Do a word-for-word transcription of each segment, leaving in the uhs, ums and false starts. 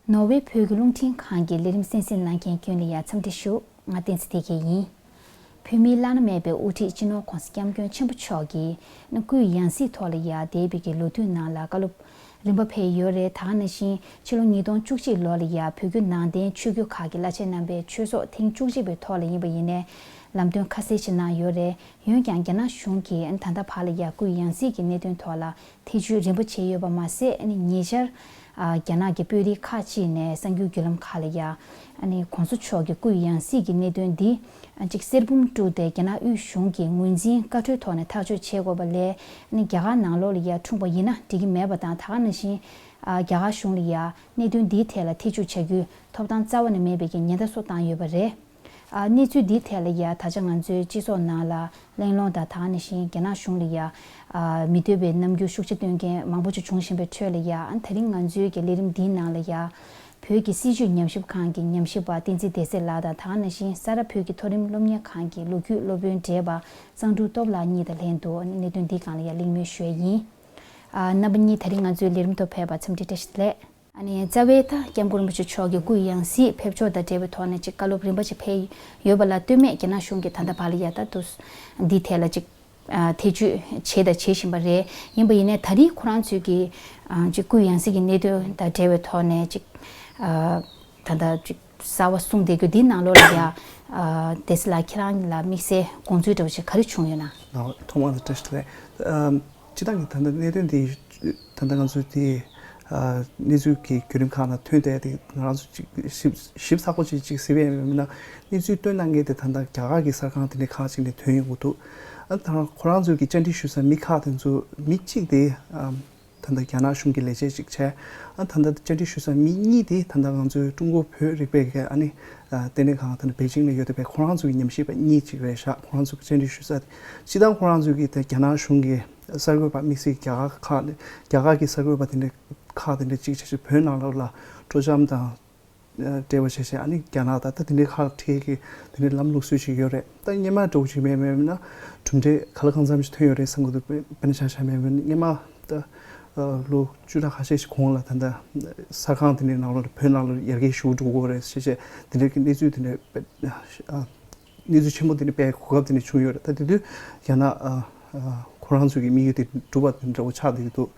ནོར་ཝེ་བོད་ཀྱི་རླུང་འཕྲིན་ཁང་གི་ལས་རིམ་གསན་གཟིགས་གནང་མཁན་ཀུན་ལ་ཡང་འཚམས་འདྲི་ཞུ། ང་བསྟན་འཛིན་བདེ་སྐྱིད་ཡིན། བོད་མིའི་བླ་ན་མེད་པའི་དབུ་ཁྲིད་སྤྱི་ནོར་༸གོང་ས་༸སྐྱབས་མགོན་ཆེན་པོ་མཆོག་གིས་སྐུའི་ཡང་སྲིད་ཐོག་ལ་ཡང་འདས་པའི་གི་ལོ་དུས་ནང་ལ་བཀའ་སློབ་རིམ་པ་ཕེབས་ཡོད་རེད། ད་ག་ནང་བཞིན་ཕྱི་ལོ་ཉིས་སྟོང་བཅུ་གཅིག་ལོ་ལ་ཡང་བོད་བརྒྱུད་ནང་བསྟན་ཆོས་བརྒྱུད་ཁག་གི་བླ་ཆེན་རྣམ་པའི་ཆོས་ཚོགས་ཐེངས་བཅུ་གཅིག་པའི་ཐོག་ལ་ཡིན་པ་ཡིན་ནའི་ལམ་སྟོན་ཁ་གསལ་ཞིག་གནང་ཡོད་རེད། འོན་ཀྱང་རྒྱ་ནག་གཞུང་གིས་ད་ལྟ་བར་ལ་ཡང་སྐུའི་ཡང་སྲིད་ཀྱི་གནད་དོན་ཐོག་ལ་ཐེ་བྱུས་རིམ་པ་བྱས་ཡོད་པ་མ་ཟད། ཉེ་ཆར་རྒྱ་ནག་གི་དཔོན་རིགས་ཁག་ཅིག་ནས་གསར་འགྱུར་བརྒྱུད་ལམ་ཁག་ལ་ཡང་༸གོང་ས་མཆོག་གི་སྐུའི་ཡང་སྲིད་ཀྱི་གནད་དོན་འདི་ཅིག་གསེར་བུམ་དཀྲུགས་ཏེ་རྒྱ་ནག་དབུས་གཞུང་གི་ངོས་འཛིན་བཀའ་འཁྲོལ་ཐོག་ནས་ཐག་གཅོད་བྱེད་དགོས་པ་ལས། རྒྱ་གར་ནང་ལོགས་ལ་ཡང་འཁྲུངས་པ་ཡིན་ན་འགྲིག་གི་མེད་པ་དང་། ད་ག་ནང་བཞིན་རྒྱ་གར་གཞུང་ལ་ཡང་གནད་དོན་འདིའི་ཐད་ལ་ཐེ་བྱུས་བྱ་རྒྱུའི་ཐོབ་ཐང་རྩ་བ་ནས་མེད་པའི་གི་ཉེན་བརྡ་སོགས་བཏང་ཡོད་པ་རེད། ཨ། གནས་ཚུལ་འདིའི་ཐད་ལ་ཡ་ད་ཆ་ང་ཚོའི་སྤྱི་ཚོགས་ནང་ལ་གླེང་སློང་དང་། ད་ག་ནང་བཞིན་རྒྱ་ནག་གཞུང་ལ་ཡ་ཨ་མི་འདོད་པའི་རྣམ་འགྱུར་ཤུགས་ཆེ་སྟོན་མཁན་མང་པོ་ཅིག་བྱུང་བཞིན་པའི་ཁྲོད་ལ་ཡ། ཨ། དེ་རིང་ང་ཚོའི་གི་ལས་རིམ་འདིའི་ནང་ལ་ཡ་བོད་ཀྱི་སྲིད་བྱུས་ཉམས་ཞིབ་ཁང་གི་ཉམས་ཞིབ་པ་བསྟན་འཛིན་བདེ་གསལ་ལགས་དང་། ད་ག་ནང་བཞིན་ས་རཱ་བོད་ཀྱི་མཐོ་རིམ་སློབ་གཉེར་ཁང་གི་ལོ་རྒྱུས་སློབ་དཔོན་བགྲེས་པ་གཙང་ཕྲུག་སྟོབས་ལགས་གཉིས་དང་ལྷན་དུ་གནད་དོན་འདིའི་སྒང་ལ་ཡ་གླེང་མོལ་ཞུ་ཡ་ཡིན། ཨ། རྣམ་པ་གཉིས་ད་རིང་ང་ཚོའི་ལས་རིམ་ཐོག་ཕེབས་པར་འཚམས་འདྲི་བཀྲ་ཤིས་བདེ་ལེགས། ཨ་ནི་རྩ་བའི་ད་༸སྐྱབས་མགོན་རིན་པོ་ཆེ་མཆོག་གི་སྐུའི་ཡང་སྲིད་ཕེབས་ཕྱོགས་དང་འབྲེལ་བའི་ཐོག་ནས་ཅིག་བཀའ་སློབ་རིམ་པ་ཅིག་ཕེབས་ཡོད་པ་ལ་ལྟོས་མེད་རྒྱ་ནག་གཞུང་གིས་ད་ལྟ་བར་ལ་ཡ་ད་དུ་འདིའི་ཐད་ལ་ཅིག་ཨ། ཐེ་བྱུས་བྱས་དང་བྱེད་བཞིན་པ་རེད། ཡིན་པ་ཡིན་ནའི་ད་རེས་ཁོ་རང་ཚོས་ཀྱི་ཨ། ཅིག་སྐུའི་ཡང་སྲིད་ཀྱི་གནད་དོན་དང་འབྲེལ་བའི་ཐོག་ནས་ཅིག་ཨ། ད་ལྟ་ཅིག་གསར་བ་གསུངས་བསྡད་རྒྱུ་འདིའི་ནང་ལོགས་ལ་ཡ། ཨ། བདེ་གསལ་ལགས་ཁྱེད་རང་ལ་དམིགས་བསལ་དགོངས་ཚུལ་འདྲ་བོ་ཞིག་ག་རེ་བྱུང་ཡོད་ན། ཨ། ཐོག་མར་དུ་བཀྲ་ཤིས་བདེ་ལེགས། ཨ། སྤྱིར་བཏང་གི་ད་ལྟ་གནད་དོན་འདི་ད་ལྟ་ང་ཚོ་དེ་ཨ། གནས་ཚུལ་གྱི་བརྒྱུད་རིམ་ཁག་ནང་ཐོན་བསྡད་དེ་ང་རང་ཚོ་ཅིག་ཞིབ་ཞིབ་ཚགས་པོ་ཅིག་ཅིག་གཟིགས་པ་ཡིན་ན། གནས་ཚུལ་བཏོན་གནང་མཁན་དེ་ད་ལྟ་རྒྱ་གར་གྱི་གསར་ཁང་དེ་འདྲ་ཁག་ཅིག་ནས་ཐོན་ཡོང་གི་འདུག་ཨ། ད་ཁོ་རང་ཚོ་གི་བཅར་འདྲི་ཞུ་ས་མི་ཁག་དེ་ཚོ་མི་གཅིག་དེ་ཨ། ད་ལྟ་རྒྱ་ནག་གཞུང་གི་ལས་བྱེད་ཅིག་བྱས། ཨ། ད་ལྟ་བཅར་འདྲི་ཞུ་ས་མི་གཉིས་དེ་ད་ལྟ་ང་ཚོའི་ཀྲུང་གོ་བོད་རིག་པའི་ཨ་ནི་ཨ། ལྟེ་གནས་ཁང་ད་ལྟ་པེ་ཅིང་ནས་ཡོད་བསྡད་པའི་ཁོ་རང་ཚོ་གི་ཉམས་ཞིབ་པ་གཉིས་ཅིག་རེད་ཤག་ཁོ་རང་ཚོ་གི་བཅར་འདྲི་ཞུ་ས་དེ། སྤྱིར་བཏང་ཁོ་རང་ཚོ་གི་ད་རྒྱ་ནག་གཞུང་གི་གསར་འགོད་པ་དམིགས་བསལ་རྒྱ་གར་ཁག་ནས་རྒྱ་གར་གྱི་གསར་འགོད་པ་དེ་འདྲ་ཁག་དེ་འདྲ་གཅིག་བྱས་བྱས་བོད་ནང་ལོགས་ལ་སྤྲོ་འཆམ་དང་འབྲེལ་བ་བྱས་བྱས། ཨ་ནི་རྒྱ་ནག་ད་ལྟ་དེ་འདྲའི་ཁག་ཁྲིད་ཀྱི་དེ་འདྲའི་ལམ་ལུགས་སྲོལ་ཞིག་ཡོད་རེད། ད་སྔོན་མ་འདྲ་བོ་ཞིག་མེད་མེད་ན་གྲུབ་འབྲས་ག་ལ་གང་འཚམ་ཞིག་ཐོན་ཡོད་རེད་བསམ་གྱི་འདུག་དཔེར་ན་ཆ་བཞག་མེད་མེད་ན་སྔོན་མ་ད་ལོ་བཅུ་ཕྲག་ཁ་ཤས་ཤིག་གོང་ལ་ད་ལྟ་གསར་ཁང་དེ་འདྲའི་ནང་ལོགས་བོད་ནང་ལ་ཡར་རྒྱས་ཞེ་པོ་འགྲོ་གི་ཡོད་རེད་ཟེར་བྱས་དེ་འདྲའི་གི་གནས་ཚུལ་དེ་འདྲ་དཔེ་གནས་ཚུལ་ཆེན་པོ་དེ་འདྲ་སྤེལ་གོ་སྐབས་དེ་འདྲ་བྱུང་ཡོད་རེད། ད་དེ་དུས་རྒྱ་ནག་ཨ་ཨ་ཁོ་རང་ཚོ་གི་དམིགས་ཡུལ་དེ་འགྲུབ་པ་དེ་འདྲ་བོ་ཆགས་བསྡད་ཀྱི་འདུག་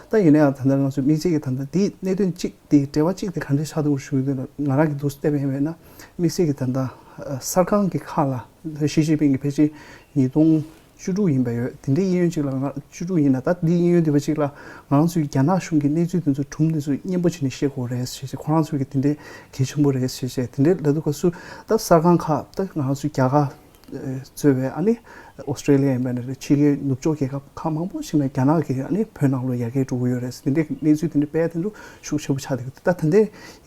ད་ཡིན་ན་ཡང་ད་ལྟ་ང་ཚོ་དམིགས་བསལ་གྱི་ད་ལྟ་དེའི་གནད་དོན་གཅིག་དེ་འབྲེལ་བ་གཅིག་དེ་ག་འདྲ་ཆགས་འདུག་ཞུ་གི་འདུག་ན། ང་རང་གི་འདུག་བལྟས་པ་ཡིན་པས་ན་དམིགས་བསལ་གྱི་ད་ལྟ་གསར་ཁང་གི་ཁག་ལ་ཞི་ཅིན་ཕིང་གིས་ཕལ་ཆེར་ཉིས་སྟོང་བཅུ་དྲུག་ཡིན་པ་ཡོད། དེ་འདྲའི་གཡས་གཡོན་གཅིག་ལ་ང་བཅུ་དྲུག་ཡིན་ན། ད་འདི་གཡས་གཡོན་དེ་བ་གཅིག་ལ་ང་རང་ཚོའི་རྒྱ་ནག་གཞུང་གི་གནས་ཚུལ་དེ་ཚོ་གྲུབ་འབྲས་ཚོ་སྙན་པོ་བྱས་ནས་བཤད་དགོས་རེད་ཞེས་བྱས། ཁོ་རང་ཚོ་གི་དེ་འདྲའི་གལ་ཆེན་པོ་རེད་ཞེས་བྱས་དེ་འདྲའི་ལབ་དུས་སྐབས་སུ། ད་གསར་ཁང་ཁག་ད་ང་རང་ཚོའི་རྒྱ་གར་གཙོས་པའི་ཨ་ནི་ཨོ་སི་ཀྲེ་ལི་ཡ་ཡིན་པ་ནས་ཕྱི་རྒྱལ་ནུབ་ཕྱོགས་རྒྱལ་ཁབ་ཁག་མང་པོ་ཞིག་ནས་རྒྱ་ནག་གི་ཨ་ནི་བོད་ནང་ལོགས་ཡར་རྒྱས་འགྲོ་གི་ཡོད་རེད། དེ་འདྲའི་གནས་ཚུལ་དེ་འདྲ་སྤེལ་དེ་ཚོ་ཤུགས་ཆེ་པོ་ཆགས་བསྡད་ཀྱི་འདུག་ད་ད་ལྟའི་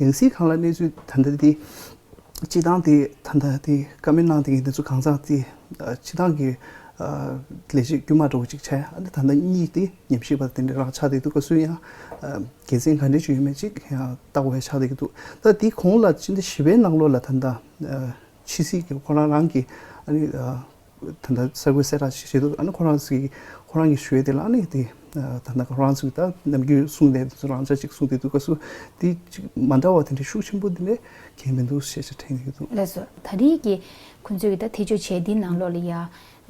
ཡང་སྲིད་སྒང་ལ་གནས་ཚུལ་ད་ལྟ་དེ། སྤྱིར་བཏང་དེ་ད་ལྟ་དེ་བཀའ་མོལ་གནང་དེ་ཡིན་དེ་ཚོ་གང་ཟག་དེ་སྤྱིར་བཏང་གི་ལས་བྱེད་དཀྱུས་མ་འདྲ་བོ་ཅིག་བྱས། ཨ་ནི་ད་ལྟ་གཉིས་དེ་ཉམས་ཞིབ་པ་དེ་འདྲ་རང་ཆགས་བསྡད་འདུག་སྐབས་སུ་ཡང་དགེ་མཚན་ག་འདྲ་ཅིག་ཡོད་མེད་ཅིག་ཡང་ལྟ་དགོས་ཡ་ཆགས་བསྡད་ཀྱི་འདུག་ད་དེ་གོང་ལ་ཕྱི་ཟླ་བཞི་པའི་ནང་ལོགས་ལ་ད་ལྟ་ཕྱི་སྲིད་ཀྱི་ཁོ་རང་རང་གི་ཨ་ནི། ད་ལྟ་གསར་འགོད་གསལ་བསྒྲགས་ཤིག་བྱས་འདུག་ཨ་ནི་ཁོ་རང་ཚོའི་ཁོ་རང་གི་ཞུ་ཡས་དེ་ལ་ཨ་ནི་དེ་ད་ལྟ་ཁོ་རང་ཚོས་ད་ནམ་རྒྱུན་གསུངས་བསྡད་དེ་ཚོ་རང་འཇགས་ཅིག་གསུངས་བསྡད་འདུག་སྐབས་སུ་དེ་ཅིག་མ་འདྲ་བ་དེ་འདྲ་ཤུགས་ཆེན་པོ་དེ་འདྲ་གང་ཡང་མི་འདུག་ཞེས་བྱས་དྲན་གྱི་འདུག་ལགས་སོ། ད་རེས་ཀྱི་ཁོང་ཚོས་ཀྱི་ད་ཐེ་བྱུས་བྱས་འདི་ནང་ལོགས་ལ་ཡ་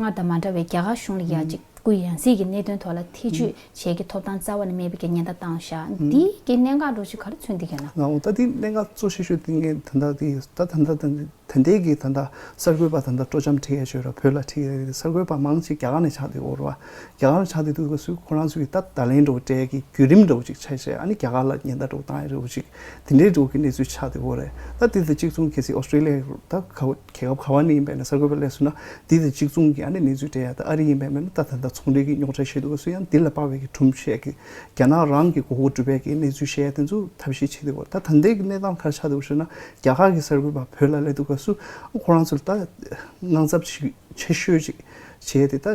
སྔར་དང་མ་འདྲ་བའི་རྒྱ་གར་གཞུང་ལ་ཡ་ཅིག་སྐུའི་ཡང་སྲིད་ཀྱི་གནད་དོན་ཐོག་ལ་ཐེ་བྱུས་བྱེད་ཀྱི་ཐོབ་ཐང་རྩ་བ་ནས་མེད་པའི་གི་ཉེན་བརྡ་བཏང་བཞག་འདི་གི་གནད་འགག་འདྲ་ཞིག་ག་རེ་མཚོན་གྱི་ཡོད་ན། ང་འོ་ད་འདི་གནད་འགག་གཙོ་ཆེ་ཤོས་དེ་ངས་ད་ལྟ་དེ་ད་ད་ལྟ་ད། ད་ལྟའི་གི་ད་ལྟ་གསར་འགོད་པ་ད་ལྟ་སྤྲོ་འཆམ་ཁྲིད་ཡས་ཤོད་ར་བོད་ལ་ཁྲིད་ཡས་གསར་འགོད་པ་མང་ཆེ་རྒྱ་གར་ནས་ཆགས་བསྡད་ཡོད་རེད་བ། རྒྱ་གར་ནས་ཆགས་བསྡད་དུས་སྐབས་སུ་ཁོ་རང་ཚོ་གི་ད་བརྡ་ལན་འདྲ་བོ་སྤྲད་ཀྱི་བརྒྱུད་རིམ་འདྲ་བོ་ཅིག་ཆགས་བྱས། ཨ་ནི་རྒྱ་གར་ལ་ཉེན་བརྡ་འདྲ་བོ་བཏང་ཡས་འདྲ་བོ་ཅིག་དེ་འདྲའི་འདྲ་བོ་གི་གནས་ཚུལ་ཆགས་བསྡད་ཡོད་རེད། ད་དེ་དང་གཅིག་མཚུངས་གལ་སྲིད་ཨོ་སི་ཀྲེ་ལི་ཡ་ད་ག་བ་རྒྱལ་ཁབ་ག་བ་ནས་ཡིན་པ་ཡིན་ན་གསར་འགོད་པ་སླེབས་སོང་ན་དེ་དང་གཅིག་མཚུངས་ཀྱི་ཨ་ནི་གནས་ཚུལ་སྤྲད་ཡས། ད་ཨ་རི་ཡིན་པ་ཡིན་ན་ད་ད་ལྟ་ཚོང་འབྲེལ་གྱི་རྙོག་དྲ་བཤད་དུས་སྐབས་སུ་ཡང་དེ་ལ་དཔག་པའི་གི་གྲུབ་འབྲས་ཀྱི་རྒྱ་ནག་རང་གི་མགོ་སྐོར་སྒྲུབ་པའི་གི་གནས་ཚུལ་བཤད་ཡས་དེ་ཚོ་ཐབས་ཤེས་བྱེད་བསྡད་ཡོད་རེད། ད་ད་ལྟའི་གི་གནས་སྟངས་ག་རེ་ཆགས་འདུག་ཞུ་ན། རྒྱ་གར་གྱི་གསར་འགོད་པ་བོད་ལ་སླེབས་དུས་སྐབས་སུ་ཁོ་རང་ཚོར་ད་དངངས་འཚབ་ཆེ་ཤོས་ཅིག་བྱས་ཏེ། ད་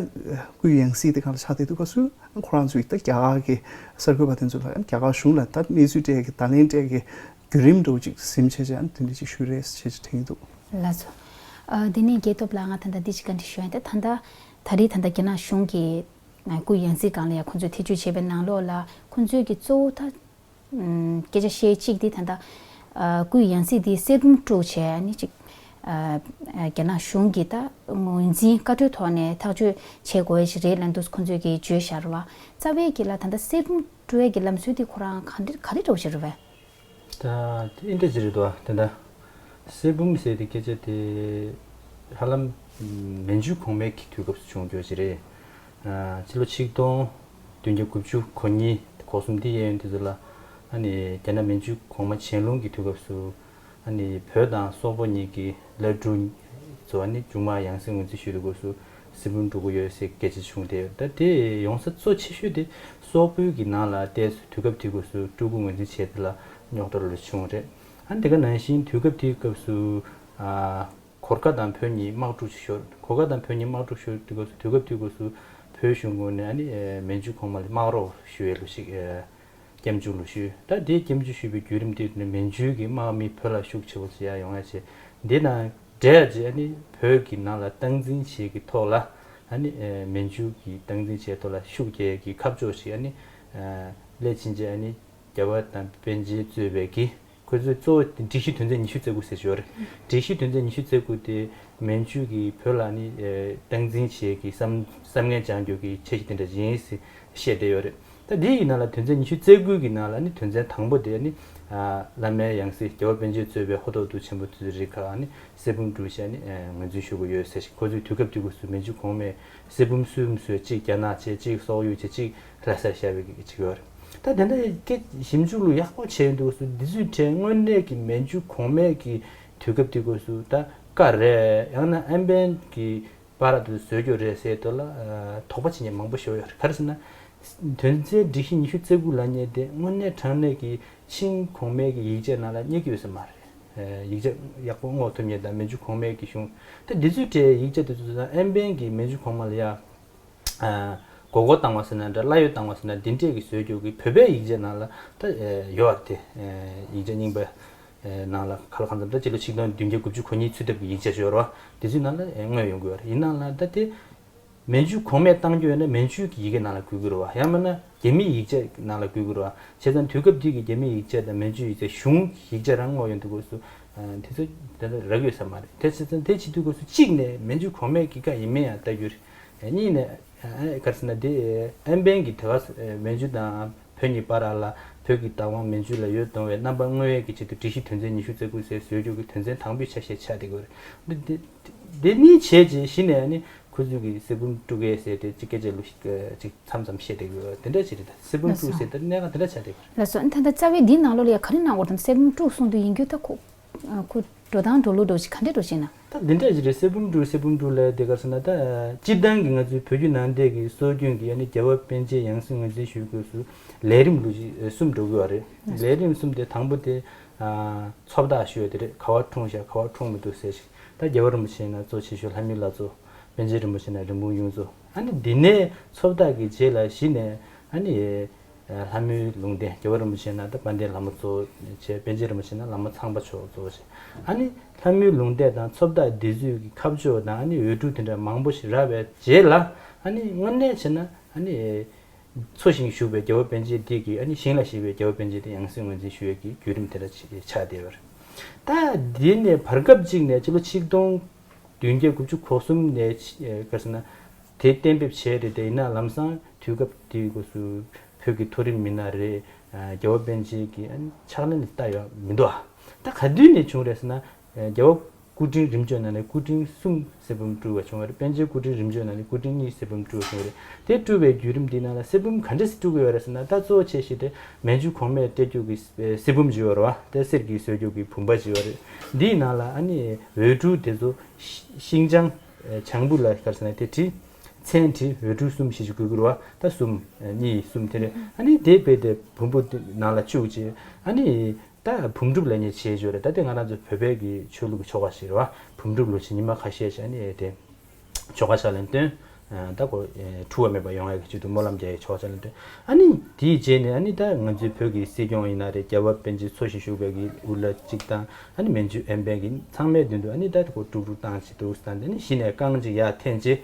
སྐུའི་ཡང་སྲིད་དེ་ག་ལ་ཆགས་བསྡད་དུས་སྐབས་སུ་ཁོ་རང་ཚོས་ད་རྒྱ་གར་གྱི་གསར་འགོད་པ་དེ་ཚོ་ལ་ཡང་རྒྱ་གར་གཞུང་ལ་ད་གནས་ཚུལ་སྤྲད་ཀྱི་བརྡ་ལན་སྤྲད་ཀྱི་བརྒྱུད་རིམ་འདྲ་བོ་ཅིག་ཟིན་བྱས་བྱས་ཨ་ནི་དེ་འདྲ་ཅིག་ཞུས་རེད་ཅེས་དྲན་གྱི་འདུག་ལགས་སོ། ཨ། དེ་ནས་རྒྱལ་སྟོབས་ལགས་ང་ད་ལྟ་འདི་ཅིག་བཀའ་འདྲི་ཞུ་ཡ་དེ། ད་ལྟ་ད་རེས་ད་ལྟ་རྒྱ་ནག་གཞུང་གིས་སྐུའི་ཡང་སྲིད་སྒང་ལ་ཡང་ཁོང་ཚོས་ཐེ་བྱུས་བྱས་པའི་ནང་ལོགས་ལ་ཁོང་ཚོས་ཀྱི་གཙོ་བོ་ད་ ཨམ། སྐད་ཆ་བཤད་གཅིག་དེ་ད་ལྟ་ཨ། སྐུའི་ཡང་སྲིད་དེ་གསེར་བུམ་དཀྲུགས་བྱས་ཨ་ནི་ཅིག་ཨ། རྒྱ་ནག་གཞུང་གིས་ད་ངོས་འཛིན་བཀའ་འཁྲོལ་ཐོག་ནས་ཐག་གཅོད་བྱེད་དགོས་ཡ་ཞིག་རེད་ལབ་འདུག་ཁོང་ཚོས་ཀྱིས་བརྗོད་བཞག་རེད་བ། རྩ་བའི་གི་ལ་ད་ལྟ་གསེར་བུམ་དཀྲུག་ཡ་གི་ལམ་སྲོལ་དེ་ཁོ་རང་ག་འདྲ་ག་རེ་འདྲ་བོ་ཞིག་རེད་བས། ད་དེ་ཨིན་འདྲ་ཅིག་རེད་དོ། དེ་འདྲ་གསེར་བུམ་ཟེར་དེ་སྐད་ཆ་དེ་ཧ་ལམ་མན་ཇུ་གོང་མའི་གི་དུས་སྐབས་སུ་བྱུང་རྒྱུ་ཅིག་རེད། ཨ། ཕྱི་ལོ་ཆིག་སྟོང་བདུན་བརྒྱ་དགུ་བཅུ་གོ་གཉིས་གོ་གསུམ་དེ་ཡན་ཡོན་དུས་ཚོད་ལ་ཨ་ནི་རྒྱ་ནག་མན་ཇུ་གོང་མ་ཆན་ལུང་གི་དུས་སྐབས་སུ་ཨ་ནི་བོད་དང་སོག་པོ་གཉིས་ཀྱི་ལ་ཀྲུའུ་ཚོ་ཨ་ནི་མཇུག་མ་ཡང་སྲིད་ངོས་འཛིན་ཞུ་དུས་སྐབས་སུ་གསེར་བུམ་དཀྲུག་གི་ཡོད་ཟེར་སྐད་ཆ་བྱུང་སྟེ། ད་དེ་ཡོང་ས་གཙོ་ཆེ་ཤོས་དེ་སོག་པོའི་གི་ནང་ལ་བལྟས་དུས་སྐབས་དེ་སྐབས་སུ་སྤྲུལ་སྐུ་ངོས་འཛིན་བྱས་དེ་ལ་རྙོག་དྲ་ལོས་བྱུང་རེད། ཨ་ནི་དེ་ག་ནང་བཞིན་དུས་སྐབས་དེའི་སྐབས་སུ་ཨ། གོར་ཁ་དང་བོད་གཉིས་དམག་འཁྲུག་ཅིག་ཤོར། གོར་ཁ་དང་བོད་གཉིས་དམག་འཁྲུག་ཤོར་དུས་སྐབས་སུ་དུས་སྐབས་དེའི་སྐབས་སུ་བོད་གཞུང་ངོས་ནས་ཨ་ནི་མན་ཇུ་གོང་མ་ལ་དམག་རོགས་ཞུ་བའི་ལོ་ཞིག་སྐྱབས་འཇུག་ལོ་ཞུས། ད་དེའི་སྐྱབས་འཇུག་ཞུས་པའི་བརྒྱུད་རིམ་དེ་ནི་མན་ཇུའི་གི་དམག་མི་བོད་ལ་ཤུགས་ཆེ་བོ་ཅིག་ཡར་ཡོང་ཡ་བྱས། འདི་ནང་འབྲེལ་ཡ་ཅིག་ཨ་ནི་བོད་ཀྱི་ནང་ལ་སྟངས་འཛིན་བྱེད་ཀྱི་ཐོག་ལ་ཨ་ནི་མན་ཇུ་གི་སྟངས་འཛིན་བྱེད་ཐོག་ལ་ཤུགས་རྒྱག་ཡ་གི་ཁ་ཕྱོགས་ཤིག་ཨ་ནི་སླད་ཕྱིན་ཆད་ཨ་ནི་རྒྱལ་བ་དང་པཎ་ཆེན་གཙོས་པའི་གི་ཁོ་ཚོའི་གཙོ་བོ་སྒྲིག་གཞི་དོན་ཚན་ཉི་ཤུ་རྩ་དགུ་ཟེར་ཞོར་སྒྲིག་གཞི་དོན་ཚན་ཉི་ཤུ་རྩ་དགུ་དེ་མན་ཇུ་གིས་བོད་ལ་ནི་སྟངས་འཛིན་བྱེད་ཀྱི་བསམ་བསམ་ངན་བྱང་རྒྱུ་གི་འཆར་གཞི་དེ་འདྲ་ཡིན་ཟེར་བཤད་བསྡད་ཡོད་རེད། ད་འདི་ཡི་ནང་ལ་དོན་ཚན་ཉི་ཤུ་རྩ་དགུ་གི་ནང་ལ་ནི་དོན་ཚན་དང་པོ་དེ་ནི་བླ་མའི་ཡང་སྲིད་རྒྱལ་བ་པཎ་ཆེན་གཙོས་པའི་ཧོར་ཐོག་ཏུ་ཆེན་པོ་དེ་ཚོའི་རིགས་ཁག་ནི་གསེར་བུམ་དཀྲུགས་བྱས་ནི་ངོས་འཛིན་ཞུ་གི་ཡོད་ཟེར་ཞིག་ཁོ་ཚོའི་དུས་སྐབས་དུས་སྐབས་སུ་མན་ཇུ་གོང་མས་གསེར་བུམ་སུམ་བཟོས་གཅིག་རྒྱ་ནག་བྱས་གཅིག་སོག་ཡུལ་བྱས་གཅིག་ལྷ་སར་བཞག་པའི་གི་ཅིག་ཡོད་རེད། ད་དེ་འདྲ་སྐད་ཞིབ་འཇུག་ལུགས་ཡག་པོ་བྱས་འདུག་སུ་འདི་ཚོའི་གྲས་དངོས་གནས་ཀྱི་མན་ཇུ་གོང་མའི་གི་དུས་སྐབས་དེ་སྐབས་སུ་ད་བཀའ་རེད་ཡང་ན་ཨན་པན་གྱི་པར་དུ་བཟོས་རྒྱུ་རེད་ཟེར་དུས་ལ་དོགས་པ་བྱེད་མཁན་མང་པོ་ཞིག་ཡོད་རེད། ག་རེ་ཟེར་ན། དོན་ཚན་སྒྲིག་གཞི་ཉི་ཤུ་རྩ་དགུ་ལབ་མཁན་དེ་དངོས་གནས་དྲང་གནས་ཀྱི་ཆིང་གོང་མའི་གི་ཡིག་ཆ་ནང་ལ་རྙེད་ཀྱི་ཡོད་ས་མ་རེད། ཡིག་ཆ་ཡག་པོ་བསྔོག་ཐུབ་མཁན་དང་མན་ཇུ་གོང་མའི་གི་གཞུང་ད་འདི་ཚོའི་གྲས་ཡིག་ཆ་དེ་ཚོ་ཚོ་ན་ཨན་པན་གྱི་མན་ཇུ་གོང་མ་ལ་ཡ། མགོ་སྐོར་བཏང་བ་ཟེར་ན་འདྲ་བླ་གཡོག་བཏང་བ་ཟེར་ན་འདི་འདྲས་ཀྱི་བཟོས་རྒྱུ་གི་བོད་པའི་ཡིག་ཆ་ནང་ལ་ད་ཡོད་རེད་དེ། ཡིག་ཆ་རྙིང་པ་ནང་ལ་ག་ལ་གང་འཚམ་ད་སྤྱི་ལོ་ཆིག་སྟོང་བདུན་བརྒྱ་དགུ་བཅུ་གོ་གཉིས་ཚུད་ཐབས་ཀྱི་ཡིག་ཆ་ཞིག་ཡོད་རེད་བ། དེ་ཚོའི་ནང་ལ་མངོན་ཡོང་གི་ཡོད་རེད། ཡིན་ནའང་ལ་ད་དེ་མན་ཇུ་གོང་མས་བཏང་རྒྱུ་ཡོད་ན་མན་ཇུའི་གི་ཡི་གེ་ནང་ལ་འགོད་ཀྱི་རེད་བ། ཡང་མིན་ན་རྒྱ་མིའི་ཡིག་ཆ་ནང་ལ་འགོད་ཀྱི་རེད་བ། བྱས་ཙང་དུས་སྐབས་དེ་གི་རྒྱ་མིའི་ཡིག་ཆ་དང་མན་ཇུའི་ཡིག་ཆ་གཞུང་ཡིག་ཆ་རང་མངོན་ཡོང་དུས་སྐབས་སུ་དེ་ཚོ་ད་ལྟ་རག་ཡོད་ས་མ་རེད། དེ་བྱས་ཙང་དེ་བྱེད་དུས་སྐབས་སུ་གཅིག་ནས་མན་ཇུ་གོང་མས་གི་བཀའ་ཡིན་མིན་ཡང་ལྟ་རྒྱུ་རེད། གཉིས་ནས་ག་རེ་ཟེར་ན་དེ་ཨན་པན་གྱི་དེ་ག་མན་ཇུ་དང་བོད་གཉིས་བར་ལ་བོད་ཀྱི་བདག་དབང་མན་ཇུ་ལ་ཡོད་གཏོང་བའི་རྣམ་པ་མངོན་ཡས་ཀྱི་ཆེད་དུ་སྒྲིག་གཞི་དོན་ཚན་ཉི་ཤུ་རྩ་དགུ་ཟེར་བཟོ་རྒྱུ་གི་དོན་ཚན་དང་པོའི་ཆ་ཤས་ཆགས་བསྡད་ཀྱི་ཡོད་རེད། འདི་འདི་འདི་གཉིས་བྱས་རྗེས་གཞི་ནས་ནི་ཁོ་ཚོས་ཀྱི་གསེར་བུམ་དཀྲུག་གས་ཟེར་ཏེ་གཅིག་སྐད་ཆ་ལུགས་ཤིག་ཅིག་མཚམས་མཚམས་བཤད་བསྡད་ཀྱི་ཡོད་རེད། དེ་འདྲ་ཞིག་རེད། ད་གསེར་བུམ་དཀྲུག་ཟེར་ཏེ་གནད་འགག་དེ་འདྲ་ཆགས་བསྡད་ཀྱི་རེད། ལགས་སོ། ཨ་ནི་ད་ལྟ་རྩ་བའི་འདིའི་ནང་ལོགས་ལ་ཡ་ག་རེ་གནང་དགོས་དང་གསེར་བུམ་དཀྲུག་གསུངས་དུས་ཡིན་རྒྱུ་ད་ཁོ་ཁོ་འགྲོ་སྟངས་འགྲོ་ལུགས་འགྲོ་ཞིག་ག་འདྲས་འགྲོ་ཞིག་ན། ད་འདི་འདྲ་ཞིག་རེད། གསེར་བུམ་དཀྲུག་གསེར་བུམ་དཀྲུག་ལབ་དེ་ག་རེ་ཟེར་ན་ད་སྤྱིར་བཏང་གི་ང་ཚོའི་བོད་བརྒྱུད་ནང་བསྟན་གྱི་སྲོལ་རྒྱུན་གྱི་ཨ་ནི་རྒྱལ་བ་པཎ་ཆེན་ཡང་སྲིད་ངོས་འཛིན་ཞུ་དགོས་སུ་ལས་རིམ་ལུགས་ཀྱི་གསུམ་འགྲོ་གི་ཡོད་རེད། ལས་རིམ་གསུམ་དེ་དང་པོ་དེ་ཚོགས་བདག་ཞུ་ཡ་དེ་རེད། ག་བ་འཁྲུངས་ཤག་ག་བ་འཁྲུངས་མི་འདུག་ཟེར་ཞིག་ད་རྒྱལ་བ་རིན་པོ་ཆེ་ན་གཙོ་ཆེ་ཤོས་ལྷ་མིའི་བླ་གཙོ། པཎ་ཆེན་རིན་པོ་ཆེ་ན་རིན་སྤུངས་གཡུ་མཚོ། ཨ་ནི་འདི་ནས་ཚོགས་བདག་གི་རྗེས་ལ་གཞི་ནས་ཨ་ནི་ལྷ་མོའི་ལུང་བསྟན། རྒྱལ་བ་རིན་པོ་ཆེ་ན་ད་དཔལ་ལྡན་ལྷ་མོ་གཙོ་བྱས། པཎ་ཆེན་རིན་པོ་ཆེ་ན་བླ་མ་ཚངས་པ་མཆོག་གཙོ་བྱས། ཨ་ནི་ལྷ་མོའི་ལུང་བསྟན་དང་ཚོགས་བདག་འདི་ཚོའི་གི་ཁ་ཕྱོགས་དང་ཨ་ནི་འོས་སྒྲུབ་དེ་འདྲ་མང་པོ་ཞིག་རག་པའི་རྗེས་ལ་ཨ་ནི་དངོས་གནས་བྱས་ན་ཨ་ནི་འཚོ་ཞིང་བཞུགས་པའི་རྒྱལ་བ་པཎ་ཆེན་འདི་གི་ཨ་ནི་ཞིང་ལ་གཤེགས་པའི་རྒྱལ་བ་པཎ་ཆེན་དེ་ཡང་སྲིད་ངོས་འཛིན་ཞུ་ཡས་ཀྱི་བརྒྱུད་རིམ་དེ་འདྲ་ཆགས་བསྡད་ཡོད་རེད། ད་འདི་ནས་བར་སྐབས་གཅིག་ནས་སྤྱི་ལོ་ཆིག་སྟོང་བདུན་བརྒྱ་དགུ་བཅུ་གོ་གསུམ་ནས་ག་རེ་ཟེར་ན་དེ་གཏན་འབེབས་བྱས་རེད་དེ། ཡིན་ན་ལམ་སང་དུས་སྐབས་དེའི་སྐབས་སུ་བོད་ཀྱི་མཐོ་རིམ་མི་སྣ་རེད། རྒྱལ་བ་པཎ་ཆེན་གྱི་ཕྱག་ལེན་ལ་ལྟ་ཡོད་མི་འདུག་ད་ག་དུས་ནས་བྱུང་རེད་ཟེར་ན་རྒྱལ་བ་སྐུ་ཕྲེང་རིམ་བྱོན་ནང་ནས་སྐུ་ཕྲེང་གསུམ་གསེར་བུམ་དཀྲུགས་པ་བྱུང་བ་རེད། པཎ་ཆེན་སྐུ་ཕྲེང་རིམ་བྱོན་ནང་ནས་སྐུ་ཕྲེང་གཉིས་གསེར་བུམ་དཀྲུགས་བྱུང་བ་རེད། དེ་དཀྲུགས་པའི་བརྒྱུད་རིམ་འདི་ནང་ལ་གསེར་བུམ་ག་འདྲས་སེ་དཀྲུགས་ཀྱི་ཡོད་རེད་ཟེར་ན། ད་གཙོ་བོ་ཆེ་ཤོས་དེ་མན་ཇུ་གོང་མས་སྤྲད་རྒྱུ་གི་གསེར་བུམ་ཅིག་ཡོད་རེད་བ། དེ་གསེར་གྱི་བཟོས་རྒྱུ་གི་བུམ་པ་ཅིག་ཡོད་རེད། འདིའི་ནང་ལ་ཨ་ནི་འོད་འབྲུ་དེ་ཚོ་ཤིང་བྱང་བྱང་བུ་ལ་ག་རེ་ཟེར་ན་དེ་བྲིས། མཚན་བྲིས། འོད་འབྲུ་གསུམ་ཞེས་ཀྱི་འགོད་ཀྱི་རེད་བ། ད་གསུམ་གཉིས་གསུམ་དེ་རེད། ཨ་ནི་དེ་རྦད་དེ་བུམ་པ་དེ་ནང་ལ་བཅུག་བྱས་ཨ་ནི། ད་བུམ་སྒྲུབ་ལབ་མཁན་བྱེད་ཆོག་རེད། ད་དེ་ང་རང་ཚོ་བོད་པའི་གི་ཆོས་ལུགས་ཀྱི་ཆོ་ག་ཞིག་རེད་བ། བུམ་སྒྲུབ་ལོ་ཆེ་ཉི་མ་ཁ་ཤས་ཤིག་ཨ་ནི་དེ་ཆོ་ག་ཕྱག་ལེན་སྟོན། ད་ཁོ་འཁྲུལ་བ་མེད་པ་ཡོང་ཡ་གི་ཆེད་དུ་སྨོན་ལམ་རྒྱག་ཡའི་ཆོ་ག་ཕྱག་ལེན་སྟོན། ཨ་ནི་དེའི་རྗེས་ནས་ཨ་ནི་ད་ང་ཚོའི་བོད་ཀྱི་སྲིད་སྐྱོང་ཡིན་ན་རེད། རྒྱལ་བ་པཎ་ཆེན་འཚོ་ཞིང་བཞུགས་པའི་གི་དབུ་བླ་གཅིག་དང་ཨ་ནི་མན་ཇུ་ཨན་པན་གྱི་ཚང་མའི་མདུན་དུ་ཨ་ནི་ད་ཁོ་དཀྲུག་དཀྲུག་བཏང་བྱས་འདུག་སྟངས་དེ་ནི་གཞི་ནས་རྐང་གཅིག་ཡར་འཐེན་བྱས།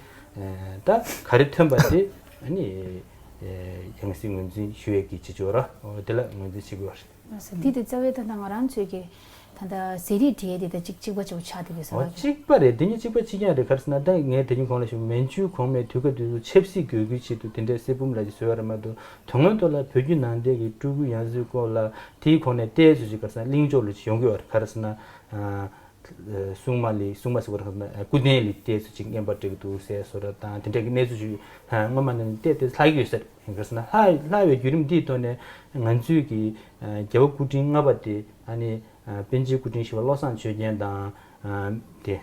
ད་ག་རེ་ཐོན་པ་དེ་ཨ་ནི། ཡང་སྲིད་ངོས་འཛིན་ཞུ་ཡས་ཀྱི་བྱེད་སྤྱོད་ར། འོ་དེ་ལ་ངོས་འཛིན་བྱེད་དགོས་པ་རེད། ལགས་སོ། འདི་དེ་རྩ་བའི་ད་ལྟ་ང་རང་ཚོའི་གི་ད་ལྟ་ཟས་རིགས་འབྲེལ་ཡས་དེ་ད་གཅིག་གཅིག་པ་ཆགས་བསྡད་པའི་ས་འོ་ར། གཅིག་པ་རེད། དེ་གཉིས་གཅིག་པ་གཅིག་རྐྱང་རེད། ག་རེ་ཟེར་ན་ད་ངས་དེ་རིང་གོང་ལ་ཞུས་མན་ཇུ་གོང་མའི་དུས་སྐབས་དུས་སུ་ཆབ་སྲིད་དགོས་མཁོའི་ཆེད་དུ་དེ་འདྲའི་གསེར་བུམ་ལ་ཅིག་བཟོས་པ་རེད་མ་གཏོགས། དོན་དངོས་ཐོག་ལ་བོད་བརྒྱུད་ནང་བསྟན་གྱི་སྤྲུལ་སྐུ་ཡང་སྲིད་སྐོར་ལ་དེའི་གོང་ནས་བལྟས་ཚོད་ཅིག་ག་རེ་ཟེར་ན་གླེང་ཕྱོགས་ལ་ཅིག་ཡོང་གི་ཡོད་རེད། ག་རེ་ཟེར་ན། སྲུང་མ་ལི་སྲུང་མ་ཟེར་བ་རེད་ན། སྐུ་རྟེན་ལི་བལྟས་ཚོད་ཅིག་རྔན་པ་སྤྲད་ཀྱི་འདུག་ཟེར་བཟོ་འདྲ་དང་དེ་འདྲ་གི་གནས་ཚུལ་ཞིག་སྔོན་མ་ནས་བལྟས་ཏེ་ལྷག་ཡོད་ས་རེད། ག་རེ་ཟེར་ན་ལྷག་ལྷག་པའི་བརྒྱུད་རིམ་འདིའི་ཐོག་ནས་ང་ཚོའི་གི་རྒྱལ་བ་སྐུ་ཕྲེང་ལྔ་པ་དེ་ཨ་ནི་པཎ་ཆེན་སྐུ་ཕྲེང་བཞི་པ་བློ་བཟང་ཆོས་རྒྱན་དང་དེ་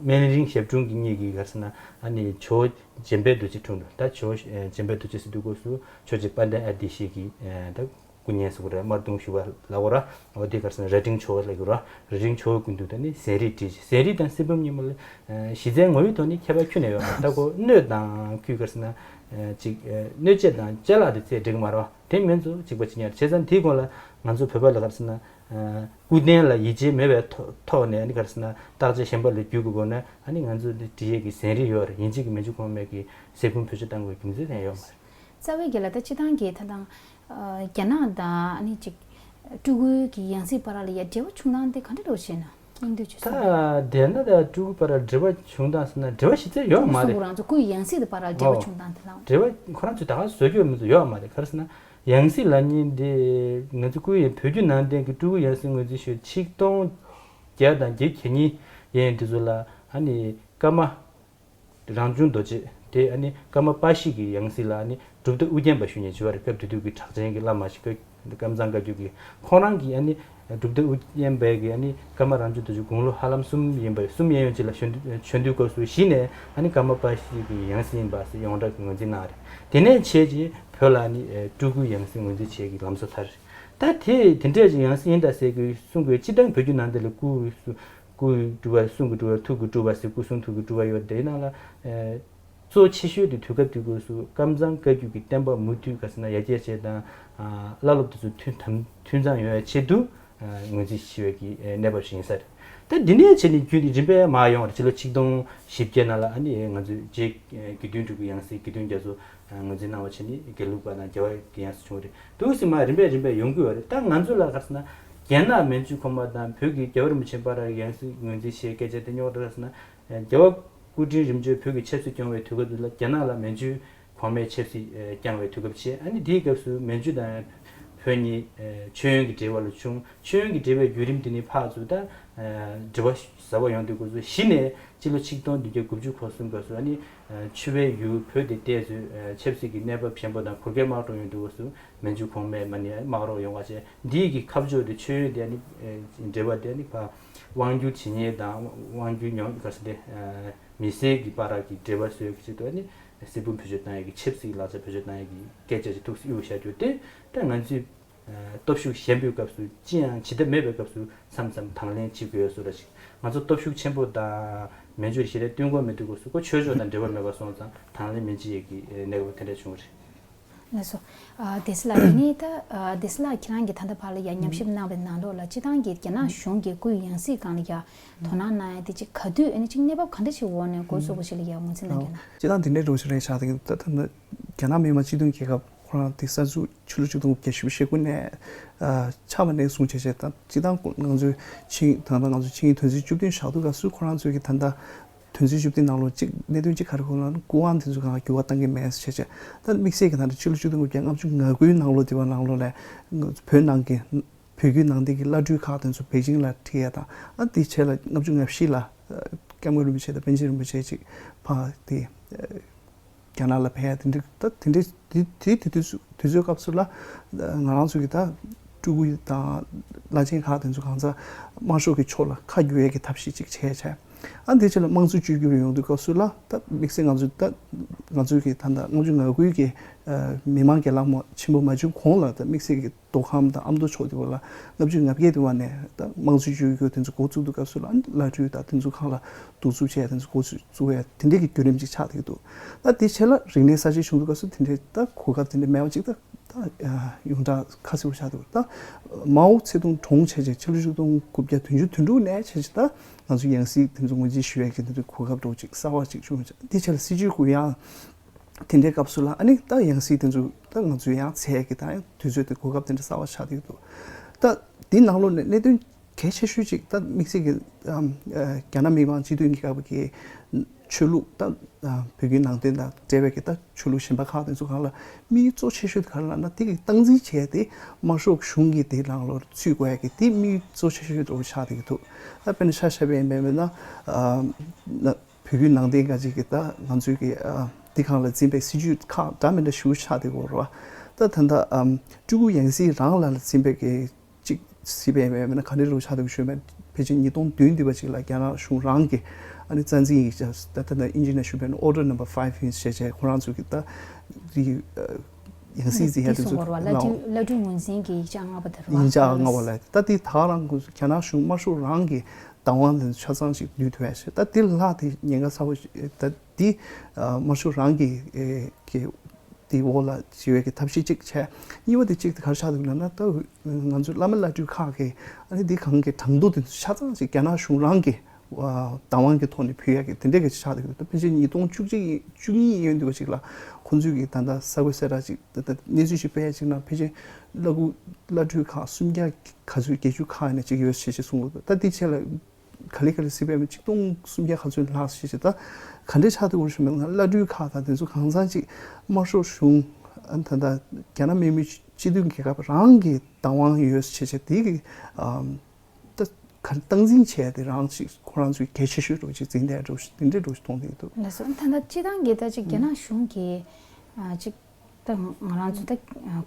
སྨན་རིའི་ཞབས་དྲུང་གི་གཉིས་ཀྱིས་ག་རེ་ཟེར་ན་ཨ་ནི་ཇོ་བོ་འཇམ་དཔལ་རྡོ་རྗེ་འཁྲུངས་འདུག་ད་ཇོ་བོ་འཇམ་དཔལ་རྡོ་རྗེ་ཟེར་དུས་སྐབས་སུ་ཇོ་རྗེ་དཔལ་ལྡན་ཨ་ཏི་ཤའི་གི་ད། སྐུ་བརྙན་ཟེར་དགོས་རེད། དམར་གདུང་ཞུ་བ་ལབ་དགོས་ར། འོ་དེ་ག་རེ་ཟེར་ན་རྭ་སྒྲེང་ཇོ་བོ་ལབ་དགོས་ར། རྭ་སྒྲེང་ཇོ་བོའི་སྐུ་མདུན་དུ་ནི་ཟས་རིགས་སྤྲད་ཅིང་། ཟས་རིགས་དང་གསེར་བུམ་གཉིས་མ་ལ་གཞི་རྩའི་ངོ་བོའི་ཐོག་ནས་ཁྱད་པར་ཁྱོན་ནས་ཡོད་མ་རེད། ད་ཁོ་སྣོད་དང་ཁུལ་ག་རེ་ཟེར་ན་ཅིག་སྣོད་སྤྱད་དང་ཅ་ལག་དེ་ཚད་འགྲིག་མ་རེད་བ། དེ་མིན་ཚོ་གཅིག་པ་གཅིག་རྐྱང་རེད། བྱས་ཙང་དེའི་སྒང་ལ་ང་ཚོ་བོད་པ་ལ་ག་རེ་ཟེར་ན་སྐུ་རྟེན་ལ་ཡིད་ཆེས་མེད་པའི་ཐོག་ཐོག་ནས་ནི་ག་རེ་ཟེར་ན་བརྟག་དཔྱད་གཞན་པ་ལ་བརྒྱུད་དགོས་དགོས་ན་ཨ་ནི་ང་ཚོ་འདི་འབྲི་ཡས་ཀྱི་ཟས་རིགས་ཡོད་རེད། ཡིན་གཅིག་གི་མན་ཇུ་གོང་མའི་གི་གསེར་བུམ་བེད་སྤྱོད་བཏང་དགོས་རྒྱུ་མཚན་དེ་ཡོད་མ་རེད། རྩ་བའི་རྒྱལ་ལ་ད་སྤྱི་བཏང་གི་ད་དང་རྒྱ་ནག་དང་ཨ་ནི་ཅིག་སྤྲུལ་སྐུའི་གི་ཡང་སྲིད་བར་ལ་ཡ་འབྲེལ་བ་བྱུང་སྟངས་དེ་ག་འདྲ་འདྲ་བོ་བྱས་ན་སྙིང་འདོད་བྱེད་ད་སོང་། དེ་ན་ད་སྤྲུལ་སྐུ་བར་ལ་འབྲེལ་བ་བྱུང་སྟངས་ཟེར་ན་འབྲེལ་བ་ཞིག་ཚད་ཡོད་མ་སྤྲུལ་སྐུ་རེད། རང་ཚོ་སྐུའི་ཡང་སྲིད་དེ་བར་ལ་འབྲེལ་བ་ཨོ། བྱུང་སྟངས་དེ་ལ་འབྲེལ་བ་ཁོ་རང་ཚོས་ད་ག་བཟོ་རྒྱུ་མི་ཚོ་ཡོད་མ་རེད། ག་རེ་ཟེར་ན་ཡང་སྲིད་ལབ་མཁན་དེ་ང་ཚོ་སྐུའི་ཡང་བོད་བརྒྱུད་ནང་བསྟན་གྱི་སྤྲུལ་སྐུ་ཡང་སྲིད་ངོས་འཛིན་ཞུས་ཆིག་སྟོང་བརྒྱ་དང་བརྒྱད་བརྒྱ་གཉིས་ཡན་དེ་ཚོ་ལ་ཨ་ནི་ཀརྨ། རང་བྱུང་རྡོ་རྗེ་དེ་ཨ་ནི་ཀརྨ་པ་ཤི་ཀའི་ཡང་སྲིད་ལ་ཨ་ནི་གྲུབ་མཐའ་ཨུ་རྒྱན་པ་ཞུ་མཁན་བྱུང་བ་རེད། སྐབས་དེ་དུས་ཀྱི་གྲགས་ཅན་གྱི་བླ་མ་ཞིག་ཀ་ཀམ་ཚང་བཀའ་བརྒྱུད་ཀྱི་ཁོང་རང་གིས་ཨ་ནི་གྲུབ་མཐའ་ཨུ་རྒྱན་པའི་གི་ཨ་ནི་ཀརྨ་རང་བྱུང་རྡོ་རྗེ་དགུང་ལོ་ཧ་ལམ་གསུམ་ཡིན་པ་གསུམ་ཡན་ཡོད་ཅིག་ལ་བྱོན་དུས་བྱོན་དུས་སྐབས་སུ་གཞི་ནས་ཨ་ནི་ཀརྨ་པ་ཤི་ཀའི་ཡང་སྲིད་ཡིན་པ་ཟེར་ཡོངས་གྲགས་ཀྱི་ངོས་འཛིན་གནང་བ་རེད། དེ་ནས་བྱས་རྗེས་བོད་ལ་ཨ་ནི་སྤྲུལ་སྐུའི་ཡང་སྲིད་ངོས་འཛིན་བྱེད་ཀྱི་ལམ་སྲོལ་དར། ད་དེ་དེ་འདྲས་ཀྱི་ཡང་སྲིད་ཡིན་ད་ཟེར་གི་གསུང་གི་སྤྱི་བཏང་བོད་བརྒྱུད་ནང་བསྟན་ལ་སྐུ་སྐུའི་སྤྲུལ་པ་གསུང་གི་སྤྲུལ་པ་ཐུགས་ཀྱི་སྤྲུལ་པ་ཟེར་སྐུ་གསུང་ཐུགས་ཀྱི་སྤྲུལ་པ་ཡོད་དེ་ནང་ལ་གཙོ་ཆེ་ཤོས་དེ་དུས་སྐབས་དུས་སྐབས་སུ་ཀམ་ཚང་བཀའ་བརྒྱུད་ཀྱི་བསྟན་པ་མུ་མཐུད་ག་ཟེར་ན་ཡར་རྒྱས་བྱེད་དང་བླ་སློབ་དེ་ཚོ་མཐུན་དམ་མཐུན་ཚང་ཡོང་བའི་ཆེད་དུ་ངོས་འཛིན་ཞུ་བའི་གི་གནས་བབ་ཞིག་ཡིན་ས་རེད། ད་འདི་ནས་བྱས་ནས་རྒྱུན་རིམ་པས་མར་ཡོང་བ་རེད། ཕྱི་ལོ་ཆིག་སྟོང་བཞི་བརྒྱ་ནང་ལ་ཨ་ནི་ང་ཚོའི་རྗེ་དགེ་འདུན་གྲུབ་ཀྱི་ཡང་སྲིད་དགེ་འདུན་རྒྱ་མཚོ་ངོས་འཛིན་གནང་བ་བྱས་ནས་དགེ་ལུགས་པ་དང་རྒྱལ་བ་གི་ཡང་སྲིད་བྱུང་བ་རེད། འདུག་སེ་མར་རིམ་པས་རིམ་པས་ཡོང་གི་ཡོད་རེད། ད་ང་ཚོ་ལ་ག་རེ་ཟེར་ན་རྒྱ་ནག་མན་ཇུ་གོང་མ་དང་བོད་ཀྱི་རྒྱལ་བ་རིན་པོ་ཆེ་བར་ཡང་སྲིད་ངོས་འཛིན་བྱེད་སྐད་ཆ་དེ་རྙོག་དྲ་ག་རེ་ཟེར་ན་རྒྱལ་བ་སྐུ་ཕྲེང་རིམ་བྱོན་བོད་ཀྱི་ཆབ་སྲིད་སྐྱོང་བའི་དུས་སྐབས་དེ་ལ་རྒྱ་ནག་ལ་མན་ཇུ་གོང་མའི་ཆབ་སྲིད་བསྐྱངས་བའི་དུས་སྐབས་བྱས། ཨ་ནི་དེའི་སྐབས་སུ་མན་ཇུ་དང་བོད་གཉིས་མཆོད་ཡོན་གྱི་འབྲེལ་བ་ལ་བྱུང་། མཆོད་ཡོན་གྱི་འབྲེལ་བའི་བརྒྱུད་རིམ་དེ་ནི་ཕར་ཚུར་ད་འབྲེལ་བ་ཟབ་པ་ཡོང་དུས་སྐབས་སུ་གཞི་ནས་སྤྱི་ལོ་ཆིག་སྟོང་བདུན་བརྒྱ་དགུ་བཅུ་གོ་གསུམ་སྐབས་སུ་ཨ་ནི་ཆུ་བའི་ཡུལ་བོད་དེ་བལྟས་ཚོད་ཆབ་སྲིད་ཀྱི་གནས་བབ་ཞན་པོ་དང་གུར་དཀར་དམག་གྲོགས་ཡོང་དུས་སྐབས་སུ་མན་ཇུ་གོང་མས་མ་ནི་དམག་རོགས་ཡོང་བ་བྱས། འདིའི་གི་ཁ་ཕྱོགས་དེ་མཆོད་ཡོན་དེ་ཨ་ནི་འབྲེལ་བ་དེ་ཨ་ནི་ཕར་དབང་སྒྱུར་བྱེད་མཁན་དང་དབང་སྒྱུར་མྱོང་ག་ས་དེ་མི་སེར་གྱི་བར་གྱི་འབྲེལ་བ་བཟོ་ཡག་གི་ཆེད་དུ་ཨ་ནི་གསེར་བུམ་བེད་སྤྱོད་བཏང་ཡག་གི་ཆབ་སྲིད་ཀྱི་ལག་ཆ་བེད་སྤྱོད་བཏང་ཡག་གི་སྐད་ཆ་ཞིག་ཐུགས་སུ་གཡུག་བཞག་རྒྱུ་དེ་ད་ང་ཚོས་སྟོབས་ཤུགས་ཞན་པོའི་སྐབས་སུ་ཅི་ཡང་བྱེད་ཐབས་མེད་པའི་སྐབས་སུ་མཚམས་མཚམས་དང་ལེན་བྱེད་དགོས་ཡོད་བཟོ་འདྲ་ཞིག་ང་ཚོ་སྟོབས་ཤུགས་ཆེན་པོ་དང་མན་ཇུ་ཞེ་དྲག་བསྟུན་དགོས་མི་འདུག་སྐབས་སུ་ཁོ་ཆོས་ཕྱོགས་དང་འབྲེལ་བ་མེད་པ་སོང་ཙང་དང་ལེན་མི་བྱེད་ཡས་ཀྱི་གནས་བབ་དེ་འདྲ་བྱུང་བ་རེད། ལགས་སོ། ཨ་སྡེ་སྲིད་ལགས་དེ་ནས་ད་ཨ་སྡེ་སྲིད་ལགས་ཁྱེད་རང་གིས་ད་ལྟ་བར་ལ་ཡ་ཉམས་ཞིབ་གནང་བའི་ནང་ལོགས་ལ་སྤྱི་བཏང་གི་རྒྱ་ནག་གཞུང་གིས་སྐུའི་ཡང་སྲིད་སྒང་ལ་ཡ་དོ་སྣང་གནང་ཡ་དེ་ཅིག་ག་དུས་ཨ་ནི་ཅིག་གནས་བབ་ག་འདྲ་ཞིག་འོག་ནས་འགོ་བཙུགས་པ་ཞིག་ལ་ཡ་ངོས་འཛིན་གནང་གི་ན། སྤྱི་བཏང་དེ་འདྲའི་འགྲོ་ཞིག་རེད་ཤག་དེ་ད་ད་ལྟ་རྒྱ་ནག་མི་དམངས་སྤྱི་མཐུན་རྒྱལ་ཁབ་ཁོ་རང་དེ་གསར་འཛུགས་ཕྱི་ལོ་ཆིག་སྟོང་དགུ་བརྒྱ་བཞི་བཅུ་ཞེ་དགུ་ནས་ཨ་ཆགས་པ་ནས་བཟུང་བྱས་བྱས་ད་སྤྱི་བཏང་ང་ཚོའི་ཆིངས་ད་ལྟ་ང་ཚོ་ཆིངས་ཡིག་དོན་ཚན་བཅུ་བདུན་བཞག་དུས་སྐབས་སུ་ཁོ་རང་ཚོའི་གི་ད་ལྟ་དོན་ཚན་བཅུ་བདུན་ནང་ལོགས་གཅིག་གནད་དོན་གཅིག་ག་རེ་ཁོ་ན་སྐུ་དབང་དེ་ཚོ་གང་ག་འགྱུར་བ་གཏང་གི་མེད་ཟེར་བྱས་བྱས་ད་དམིགས་བསལ་གྱི་ད་ལྟ་ཕྱི་ལོ་ཆིག་སྟོང་དགུ་བརྒྱ་ལྔ་བཅུ་ང་དགུའི་ནང་ལོགས་དེ་བ་ནང་ལོགས་ལ་བོད་ནང་གི་བོད་བརྒྱུད་ནང་བསྟན་གྱི་བླ་སྤྲུལ་ཁག་དེ་ཚོ་པེ་ཅིང་ལ་ཁྲིད་ཡ་དང་ཨ་དེ་བྱས་ལ་ལྔ་བཅུ་ང་བཞི་ལ་སྐྱབས་མགོན་རིན་པོ་ཆེ་དང་པཎ་ཆེན་རིན་པོ་ཆེ་གཅིག་ཕ་དེ་རྒྱ་ནག་ལ་ཕེབས་ཡ་དེ་འདྲ་ད་དེ་འདྲ་དེ་དེ་དུས་དུས་ཚོད་སྐབས་སུ་ལ་ང་རང་ཚོ་གི་ད་སྤྲུལ་སྐུ་དང་བླ་ཆེན་ཁག་དེ་ཚོ་གང་ཚ་དམར་ཤོག་གི་ཕྱོགས་ལ་ཁ་བསྒྱུར་ཡས་ཀྱི་ཐབས་ཤེས་ཅིག་བྱས་བྱས། ཨ་འདི་ཕྱི་ལ་དམངས་གཙོ་བཅོས་བསྒྱུར་ཡོང་དུས་སྐབས་སུ་ལ་ད་དམིགས་བསལ་ང་ཚོ་ད་ང་ཚོའི་གི་ད་ལྟ་ལྔ་བཅུ་ང་དགུའི་གི་མི་མང་གི་ལག་མོ་ཆེན་པོ་མ་བྱུང་གོང་ལ་ད་དམིགས་བསལ་གི་མདོ་ཁམས་དང་ཨ་མདོ་ཕྱོགས་དེ་བ་ལ་ལྔ་བཅུ་ང་བརྒྱད་དེ་བ་ནས་ད་དམངས་གཙོ་བཅོས་བསྒྱུར་དེ་ཚོ་འགོ་བཙུགས་དུས་སྐབས་སུ་ལ་ཨ་བླ་སྤྲུལ་དང་དེ་ཚོ་ཁག་ལ་གདུག་རྩུབ་བྱས་དེ་ཚོ་འགོ་བཙུགས་བཙུགས་ཡ་དེ་འདྲའི་གི་བརྒྱུད་རིམ་ཅིག་ཆགས་བསྡད་ཀྱི་འདུག་ད་དེ་ཕྱི་ལ་རིག་གནས་གསར་བརྗེ་བྱུང་དུས་སྐབས་སུ་དེ་འདྲའི་ད་གོ་སྐབས་དེ་འདྲ་མེད་པ་ཅིག་ད། ད་ཡོངས་གྲགས་ཁ་གསལ་པོ་ཆགས་འདུག་ད་མའོ་ཙེ་ཏུང་གྲོངས་བྱས་རྗེས་ཕྱི་ལོ་ཆིག་སྟོང་དགུ་བརྒྱ་བདུན་ཅུ་དོན་དྲུག་ནས་བྱས་རྗེས་ད་ང་ཚོ་ཡང་སྲིད་དེ་ཚོ་ངོས་འཛིན་ཞུ་ཡས་ཀྱི་འདི་འདྲའི་གོ་སྐབས་འདྲ་བོ་ཅིག་གསར་བ་ཅིག་བྱུང་བྱས་འདི་ཆ་ལ་སྲིད་བྱུས་གུ་ཡངས་ དེ་འདྲའི་སྐབས་སུ་ལ་ཨ་ནི་ད་ཡང་སྲིད་དེ་ཚོ་ད་ང་ཚོས་ཡང་འཚོལ་ཡ་གི་ད་ཡང་དུས་ཚོད་དེ་གོ་སྐབས་དེ་འདྲ་གསར་པ་ཆགས་བསྡད་འདུག་ད་འདི་ནང་ལོགས་ནས་གནད་དོན་གལ་ཆེ་ཤོས་ཅིག་ད་དམིགས་བསལ་གྱི་ཨམ་ཨ་རྒྱ་ནག་མི་དམངས་སྤྱི་མཐུན་རྒྱལ་ཁབ་ཀྱི་ཆོས་ལུགས་ད་ཨ་བོད་བརྒྱུད་ནང་བསྟན་དང་འབྲེལ་བའི་གི་ད་ཆོས་ལུགས་གཞན་པ་ཁག་དེ་ཚོ་སྒང་ལ་དམིགས་ཡུལ་གཙོ་ཆེ་ཤོས་དེ་ག་རེ་ལབ་ན། དེ་གི་སྟངས་འཛིན་བྱས་ཏེ་དམར་ཤོག་གཞུང་གི་དེ་ནང་ལོགས་ཚུད་དགོས་ཡ་གི་དེ་དམིགས་ཡུལ་གཙོ་ཆེ་ཤོས་དེ་ཆགས་བསྡད་ཀྱི་འདུག་ད་དཔེར་ན་ཆ་བཞག་པ་ཡིན་པ་ཡིན་ན་ཨ་ན། བོད་བརྒྱུད་ནང་བསྟན་ག་ཅིག་གི་ད་ང་ཚོའི་གི་ཨ་འདི་སྒང་ལ་འཛིན་པའི་སྲིད་ཇུས་ཁག་འདྲ་མི་འདྲ་ཞིག་ཆགས་བསྡད་ཡོད་རེད་བ། ད་ད་ལྟ་ཨམ་སྤྲུལ་སྐུ་ཡང་སྲིད་རང་ལ་འཛིན་པའི་གི་ཅིག་སྲིད་པའི་མེད་མེད་ན་ག་འདྲ་རུ་ཆགས་བསྡད་ཡོད་ཞུས་པ་ཡིན་ན། ཕལ་ཆེར་ཉིས་སྟོང་བདུན་འདི་བ་ཅིག་ལ་རྒྱ་ནག་གཞུང་རང་གི་ཨ་ནི་རྩ་འཛིན་ཡིག་ཆ་ད་ད་ད་ཨིན་ཇི་ནས་ཞུས་པ་ཡིན་ན་Order Number Five ཡིན་ཞེས་བྱས་ཁོ་རང་ཚོ་གི་ད་རི་ཨ་ཡང་སྲིད་འཛིན་ཡ་དེ་ཚོ་གསུང་བ་ལ་ལ་ཏུའི་ལ་ཏུའི་ངོས་འཛིན་གྱི་ཡིག་ཆ་ལྔ་པ་དེ་རེད་བ། ཡིག་ཆ་ལྔ་པ་ལ་ད་དེ་ད་རང་གི་རྒྱ་ནག་གཞུང་དམར་ཤོག་རང་གི་བདག་དབང་དེ་ཆ་ཚང་ཞིག་ནུས་ཐུབ་ཡ་ཞིག་ད་འདི་ལྷག་དེ་ཉེན་ཁ་ཚ་བོ་ཞིག་ད་འདི་ཨ་དམར་ཤོག་རང་གི་ཨེ་གི་དེའི་འོག་ལ་ཞི་བའི་གི་ཐབས་ཤེས་གཅིག་བྱས། གཉིས་པ་དེ་གཅིག་དེ་ག་རེ་ཆགས་འདུག་ལབ་ན། ད་ང་ཚོའི་བླ་མ་བླ་སྤྲུལ་ཁག་གི་ཨ་ནི་འདི་གང་གི་གྲངས་ཐོ་དེ་ཚོ་ཆ་ཚང་ཞིག་རྒྱ་ནག་གཞུང་རང་གི་ཨ་བདག་དབང་གི་ཐོག་ནས་ཕུལ་ཡ་གི་དེ་འདྲའི་གི་ཆགས་འདུག་ད་ཕལ་ཆེར་ཉིས་སྟོང་བཅུ་གཅིག་བཅུ་གཉིས་ཡིན་འདུག་པ་ཞིག་ལ་ཁོང་ཚོས་གི་ད་ལྟ་གསར་འགོད་གསལ་བསྒྲགས་ཅིག་ད་ལྟ་གནས་ཚུལ་ཞིག་སྤེལ་ཡ་ཅིག་ན། ཕལ་ཆེར་བླ་སྤྲུལ་བླ་སྤྲུལ་ཁག་སུམ་བརྒྱ་ག་ཚོད་བརྒྱད་ཅུ་ཁག་ནས་ཅིག་ཡོད་ཞེས་ཞེས་གསུངས་འདུག་ད་འདི་ཆེད་ལ་ག་ལེ་ག་ལེ་སྲིད་པའི་ཆིག་སྟོང་སུམ་བརྒྱ་ག་ཚོད་ལྷག་ཞེས་ཞེས། ད་ག་འདྲས་ཆགས་འདུག་ཞུ་མེད་ན། བླ་སྤྲུལ་ཁག་དང་དེ་ཚོ་གང་ཚང་ཅིག་དམར་ཤོག་གཞུང་ཨ་ད་ད་རྒྱ་ནག་མི་དམངས་སྤྱི་མཐུན་རྒྱལ་ཁབ་རང་གི་བདག་དབང་ཡོད་ཞེས་ཞེས་དེ་གི་ཨམ་ད་ག་སྟངས་འཛིན་བྱས་ཏེ་རང་ཅིག་ཁོ་རང་ཚོའི་གལ་ཆེ་ཤོས་འདྲ་བོ་ཅིག་འཛིན་བསྡད་འདྲ་བོ་ཞིག་དེ་འདྲས་འདྲ་བོ་ཞིག་མཐོང་གི་འདུག་ལགས་སོ། ད་ལྟ་སྤྱི་བཏང་གི་ད་ཅིག་རྒྱ་ནག་གཞུང་གི་ཨ་ཅིག་ད་ང་རང་ཚོ་ད་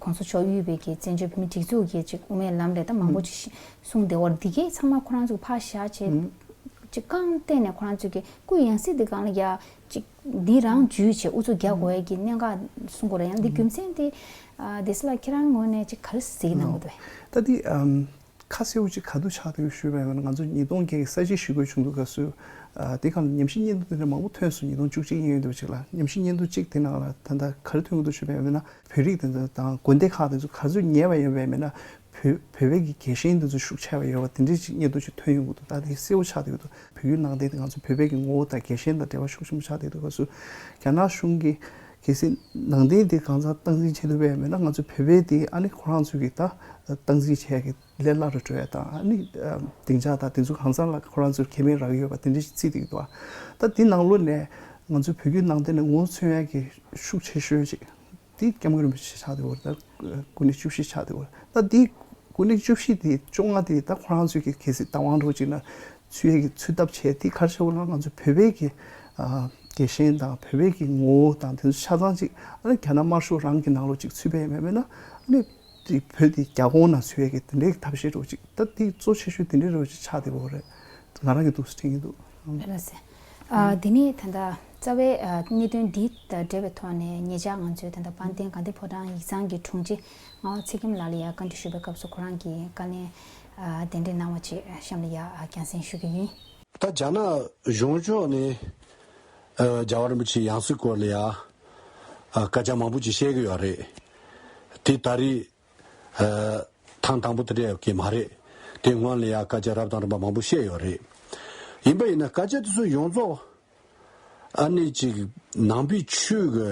གོང་ས་མཆོག་དབུས་པའི་གི་བཙན་བྱོལ་བོད་མིའི་སྒྲིག་འཛུགས་ཀྱི་ཅིག་དབུ་མའི་ལམ་ལས་ད་མང་པོ་ཅིག་གསུངས་བསྡད་པ་འདི་གའི་ཚང་མ་ཁོ་རང་ཚོ་ཕར་བཞག་བྱས་ཅིག་རྐང་བལྟས་ནས་ཁོ་རང་ཚོ་གི་སྐུ་ཡང་སྲིད་འདི་སྒང་ལ་ཡ་ཅིག་འདི་རང་འཇུས་བྱས་ཨུ་ཚུགས་རྒྱག་དགོས་ཡ་གི་གནད་འགག་གསུང་དགོས་རེད། ཡང་འདི་རྒྱུ་མཚན་དེ་ཨ་བདེ་སྲིད་ལགས་ཁྱེད་རང་ངོས་ནས་ཅིག་ག་རེ་གཟིགས་གནང་གི་འདུག་ད་འདི་ཨམ། ཁ་གསལ་པོ་ཅིག་ག་དུས་ཆགས་འདུག་ཞུས་པ་ཡིན་ན། ང་ཚོ་ཉིས་སྟོང་བརྒྱད་ཀྱི་ས་བྱི་ཞི་རྒོལ་བྱུང་དུས་སྐབས་སུ། ཨ་དེ་གང་ལ་ཉམས་ཞིབ་སྙན་ཐོ་དེ་འདྲ་མང་པོ་ཐོན་སོང་། ཉིས་སྟོང་བཅུ་གཅིག་ཡིན་ཡོད་འདུག་ཅིག་ལ་ཉམས་ཞིབ་སྙན་ཐོ་གཅིག་དེ་ནང་ལ་ད་ལྟ་ག་རེ་ཐོན་གྱི་འདུག་ཞུས་པ་ཡིན་ན། བོད་རིགས་དེ་ཚོ་དང་དགོན་སྡེ་ཁག་དེ་ཚོ་ག་ཚོད་ཉེ་བ་ཡོད་པ་ཡིན་ན། བོད་བོད་པའི་གི་རྒྱལ་ཞེན་དེ་ཚོ་ཤུགས་ཆེ་བ་ཡོད་པ་དེ་འདྲའི་ཅིག་སྙན་ཐོ་ཅིག་ཐོན་ཡོང་གི་འདུག་ད་དེ་གསལ་པོ་ཆགས་བསྡད་ཀྱི་འདུག་བོད་བརྒྱུད་ནང་བསྟན་དེ་ང་ཚོ་བོད་པའི་གི་ངོ་བོ་དང་རྒྱལ་ཞེན་དང་འབྲེལ་བ་ཤུགས་ཆེན་པོ་ཆགས་བསྡད་འདུག་སྐབས་སུ། རྒྱ་ནག་གཞུང་གིས་གལ་སྲིད་ནང་བསྟན་དེ་གང་ཚང་སྟངས་འཛིན་བྱེད་ཐུབ་པ་ཡིན་ན། ང་ཚོ་བོད་པའི་དེ་ཨ་ནི་ཁོ་རང་ཚོ་གི་ད་སྟངས་འཛིན་བྱེད་ཡ་གི་ལས་སླ་རུ་འགྲོ་ཡ་དང་། ཨ་ནི་ཨ་སྡིངས་ཆ་དང་དེ་ཚོ་གང་ཚང་ལ་ཁོ་རང་ཚོར་ཁེ་ཕན་རག་གི་ཡོད་པ་དེ་འདྲ་ཞིག་བརྩིས་བསྡད་ཀྱི་འདུག་ད་དེ་ནང་ལོགས་ནས་ང་ཚོ་བོད་བརྒྱུད་ནང་བསྟན་ནས་ངོ་བོ་མཚོན་ཡ་གི་ཤུགས་ཆེ་ཤོས་ཅིག་དེ་སྐྱབས་མགོན་རིན་པོ་ཆེ་ཆགས་བསྡད་ཡོད་རེད། ད་སྐུ་ཉིད་བཅུ་བཞི་ཆགས་བསྡད་ཡོད་རེད། ད་དེ་སྐུ་ཉིད་བཅུ་བཞི་དེ་བཅོ་ལྔ་དེ་ད་ཁོ་རང་ཚོའི་གི་གལ་སྲིད་བདག་དབང་འདྲ་བོ་ཅིག་ན་ཚུད་ཡ་གི་ཚུད་ཐབས་བྱས། དེ་ག་རེ་བྱེད་དགོས་ན། ང་ཚོ་བོད་པའི་གི་ཨ་རྒྱལ་ཞེན་དང་བོད་པའི་གི་ངོ་བོ་དང་དེ་ཚོ་ཆ་ཚང་ཅིག་ཨ་ནི་རྒྱ་ནག་དམར་ཤོག་རང་གི་ནང་ལོགས་ཅིག་ཚུད་པ་ཡིན་པ་ཡིན་ན། ཨ་ནི་དེ་བོད་དེ་རྒྱ་ཁོངས་ནང་ཚུད་ཡ་གི་དེ་འདྲའི་ཐབས་ཤེས་འདྲ་བོ་ཅིག་ད་དེ་གཙོ་ཆེ་ཤོས་དེ་འདྲའི་འདྲ་བོ་ཅིག་ཆགས་བསྡད་ཡོད་རེད། ང་རང་གི་འདུག་སེ་དྲན་གྱི་འདུག་ལགས་སེ། ཨ་དེ་ནས་ད་ལྟ་རྩ་བའི་ཨ་གནད་དོན་འདི་དང་འབྲེལ་བའི་ཐོག་ནས་ཉེ་ཆར་ང་ཚོའི་ད་ལྟ་དཔལ་ལྡན་དགའ་ལྡན་ཕོ་བྲང་ཡིག་ཚང་གི་དྲུང་ཆེ་ངག་དབང་ཚེ་རྒྱམ་ལགས་ལ་ཡང་བཀའ་འདྲི་ཞུས་པའི་སྐབས་སུ་ཁོ་རང་གིས་བཀའ་ལན་ཨ་གདན་འདྲེན་གནང་བ་ཅིག་གཤམ་ལ་ཡང་ཨ་རྒྱང་སྲིང་ཞུ་གི་ཡིན། ད་རྒྱ་ནག་གཞུང་ཕྱོགས་ནས་ཨ་རྒྱལ་བ་རིན་པོ་ཆེའི་ཡང་སྲིད་སྐོར་ལ་ཡང་ཨ་སྐད་ཆ་མང་པོ་ཅིག་བཤད་ཀྱི་ཡོད་རེད། དེ་ད་རེས་ཨ་ཐེངས་དང་པོ་དེ་འདྲ་ཡོད་ཀྱི་མ་རེད། དེ་སྔོན་ལ་ཡང་སྐད་ཆ་རབ་དང་རིམ་པ་མང་པོ་བཤད་ཡོད་རེད། ཡིན་པ་ཡིན་ན་སྐད་ཆ་དེ་ཚོ་ཡོངས་རྫོགས་ཨ་ནི་ཅིག་ནང་པའི་ཆོས་ཀྱི་